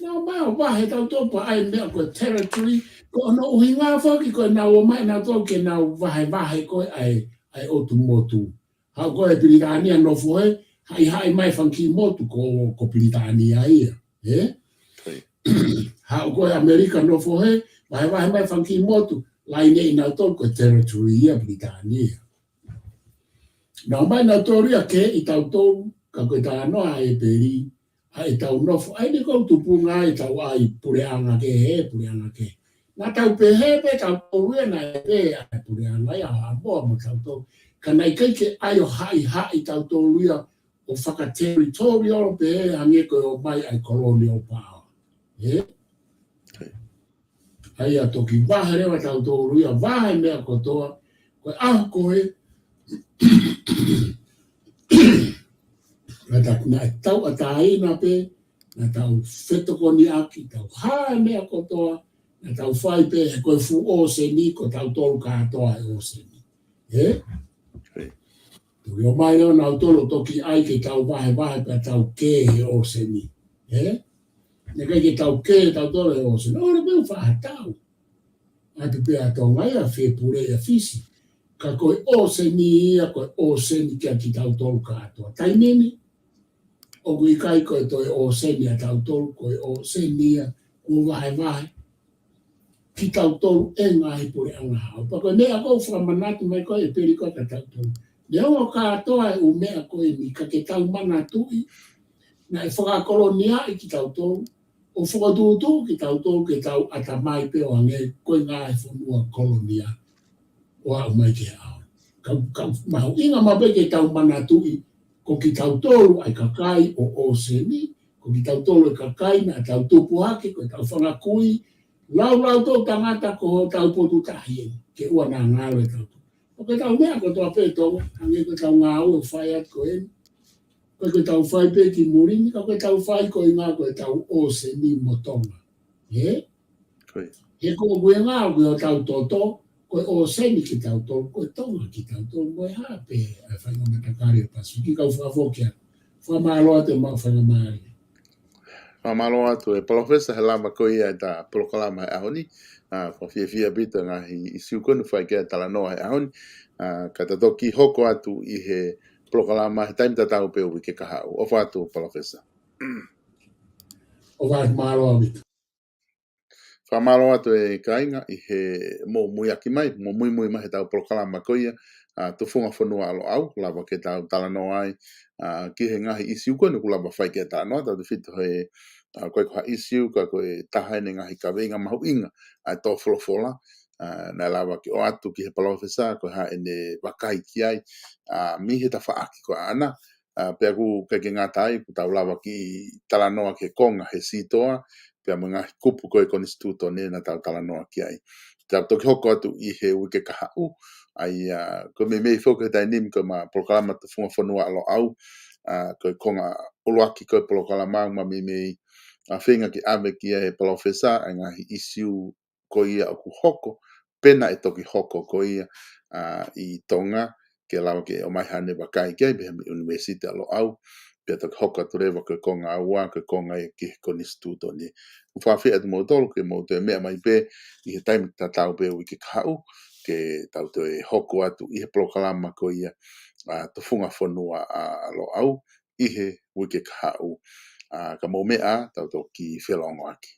Nau ō mai ʻo vahe tautolu pea ʻai e meʻa ko e territory, ko hono ʻuhinga foki ko ʻenau ō mai ʻanautolu ke nau vahevahe ko ē ʻa e, ʻa e ʻotu motu. Haʻu ko ē Pilitānia nofo hē, haʻihaʻi mai e fanga kiʻi motu ko, ko Pilitānia ia, ē? Ko ia. Haʻu ko ē ʻAmelika nofo hē, vahevahe mai e fanga kiʻi motu, laine ʻi nautolu ko e territory ia Pilitānia. Nau ō mai nautolu ia ke ʻi tautolu, ka ko e talanoa ʻa ʻEpeli, ʻa ʻetau nofo, ʻa eni ko e tupunga ʻetau ʻai puleʻanga kehe, puleʻanga kehe. Naʻa tau pehē pē tautolu ia naʻe pē ʻa e puleʻanga ia ʻo Haʻamoa mo tautolu. Ka naʻe ʻikai ke ʻai ʻo haʻihaʻi tautolu ia ʻo faka-territorial pē hangē ko e ō mai ʻa e colonial power. Ē? ʻA ia toki vahe leva tautolu ia, vahe meʻa kotoa, ko e ʻaho ko ē, naʻa ta-, naʻa tau ʻatāina pē, naʻa tau fetokoniʻaki, tau hā e meʻa kotoa, naʻa tau fai pē, he ko e fuʻu ʻōseni, ko tautolu kātoa e ʻōseni. Ē? Ko ia. Toki ō mai leva nautolu toki ʻai ke tau vahevahe pea tau kē he ʻōseni. Ē? Naʻe ʻikai ke tau kē tautolu he ʻōseni. ʻO, naʻe pē ʻo fakatatau. ʻA e pē ʻa Tonga ia, fepule ʻa Fisi. Ka ko e ʻōseni ia, ko e ʻōseni kia kitautolu kātoa. Taimi ni, ʻoku ʻikai ko e toe ʻōseni ʻa tautolu, ko e ʻōseni ia, kuo vahevahe kitautolu ʻe he ngaahi puleʻanga hau. Pea ko e meʻa ʻoku ou fakamanatu mai ko ē ʻEpeli ko ē kia tautolu. Neongo kātoa e ʻū meʻa ko eni ka ke tau manatuʻi, naʻe fakakoloniaʻi kitautolu, ʻo fokotuʻutuʻu kitautolu ke tau ʻatamai pē ʻo hangē ko e ngaahi fonua kolonia ʻo aʻu mai ki he ʻaho ni. Ka, ka mahuʻinga maʻu pē ke tau manatuʻi, ko kitautolu ʻa e kakai ʻo ʻōseni, ko kitautolu e kakai naʻa tau tupu hake, ko ʻetau fanga kui, laulau toʻutangata ko hotau potu tahi eni, ke ʻoua naʻa ngalo ʻetau tupu. Ko ʻetau meʻa kotoa pē Tonga, hangē ko ʻetau ngāue ʻoku fai atu ko eni. Ko ʻetau fai pē ki muli ni, ka ko ʻetau fai ko e ngā ko ʻetau ʻōseni mo Tonga. Ē? Ko ia. He ko e ʻuhinga ʻoku ʻi hotau toto, ko e ʻōseni kitautolu, ko e Tonga kitautolu, mo e hā pē ʻa e faʻahinga matakali ʻo e Pasifiki, kau fakafoki atu. Fakamālō atu e maʻu faingamālie. Fakamālō atu e Palōfesa he lava ko ia ʻeta polokalama he ʻaho ni. ʻA, fakafiefia ʻaupito e ngaahi ʻisiū ko eni ʻoku fai ki ai e talanoa he ʻaho ni. ʻA, ka ta toki hoko atu ʻi he polokalama he taimi tatau pē ʻo e uike kahaʻu. ʻOfa atu Palōfesa. ʻOfa atu, mālō ʻaupito. Fakamālō atu e kāinga ʻi he mou muiaki mai, mou muimui mai he ʻetau polokalama ko ia, ʻa, Tufunga Fonua ʻa Loʻau, lava ke tau talanoa ai, ʻa, ki he ngaahi ʻisiū ko eni ʻoku lava fai ki ai e talanoa, tautefito he, ʻa, ko e ko ha ʻisiū, ka ko e taha eni e ngaahi kaveinga mahuʻinga ʻa e tō folofola, ʻa, naʻe lava ke ʻoatu ki he Palōfesa, ko e hā ʻene vakai ki ai, ʻa, mei he tafaʻaki ko ʻana, ʻa, pea ʻoku ʻikai ke ngata ai, ʻoku tau lava ke talanoa ki he konga he sitoa, pea mo e ngaahi kupu ko e konisitūtone naʻa tau talanoa ki ai. Tau toki hoko atu ʻi he uike kahaʻu, ʻa ia, ko e meimei foki he taimi ni ko ʻema polokalama Tufunga Fonua ʻa Loʻau, ʻa, ko e konga ʻuluaki ko e polokalama ma meimei, ʻa, feinga ke ʻave ki ai e Palōfesa, ʻa e ngaahi ʻisiū ko ia ʻoku hoko, pe naʻe toki hoko ko ia, ʻa, ʻi Tonga, ke lava ke ʻomai haʻane vakai ki ai, pea mei he ʻUnivēsiti ʻa Loʻau, pea toki hoko atu leva ko e konga ua, ko e konga ia ki he konisitūtone. ʻOku fakaafeʻi atu kimoutolu ke mou toe meʻa mai pē ʻi he taimi tatau pē ʻo e uike kahaʻu, ke tau toe hoko atu ʻi he polokalama ko ia, ʻa, Tufunga Fonua ʻa Loʻau, ʻi he uike kahaʻu. ʻA, ka mou meʻa, tau toki felongoaki.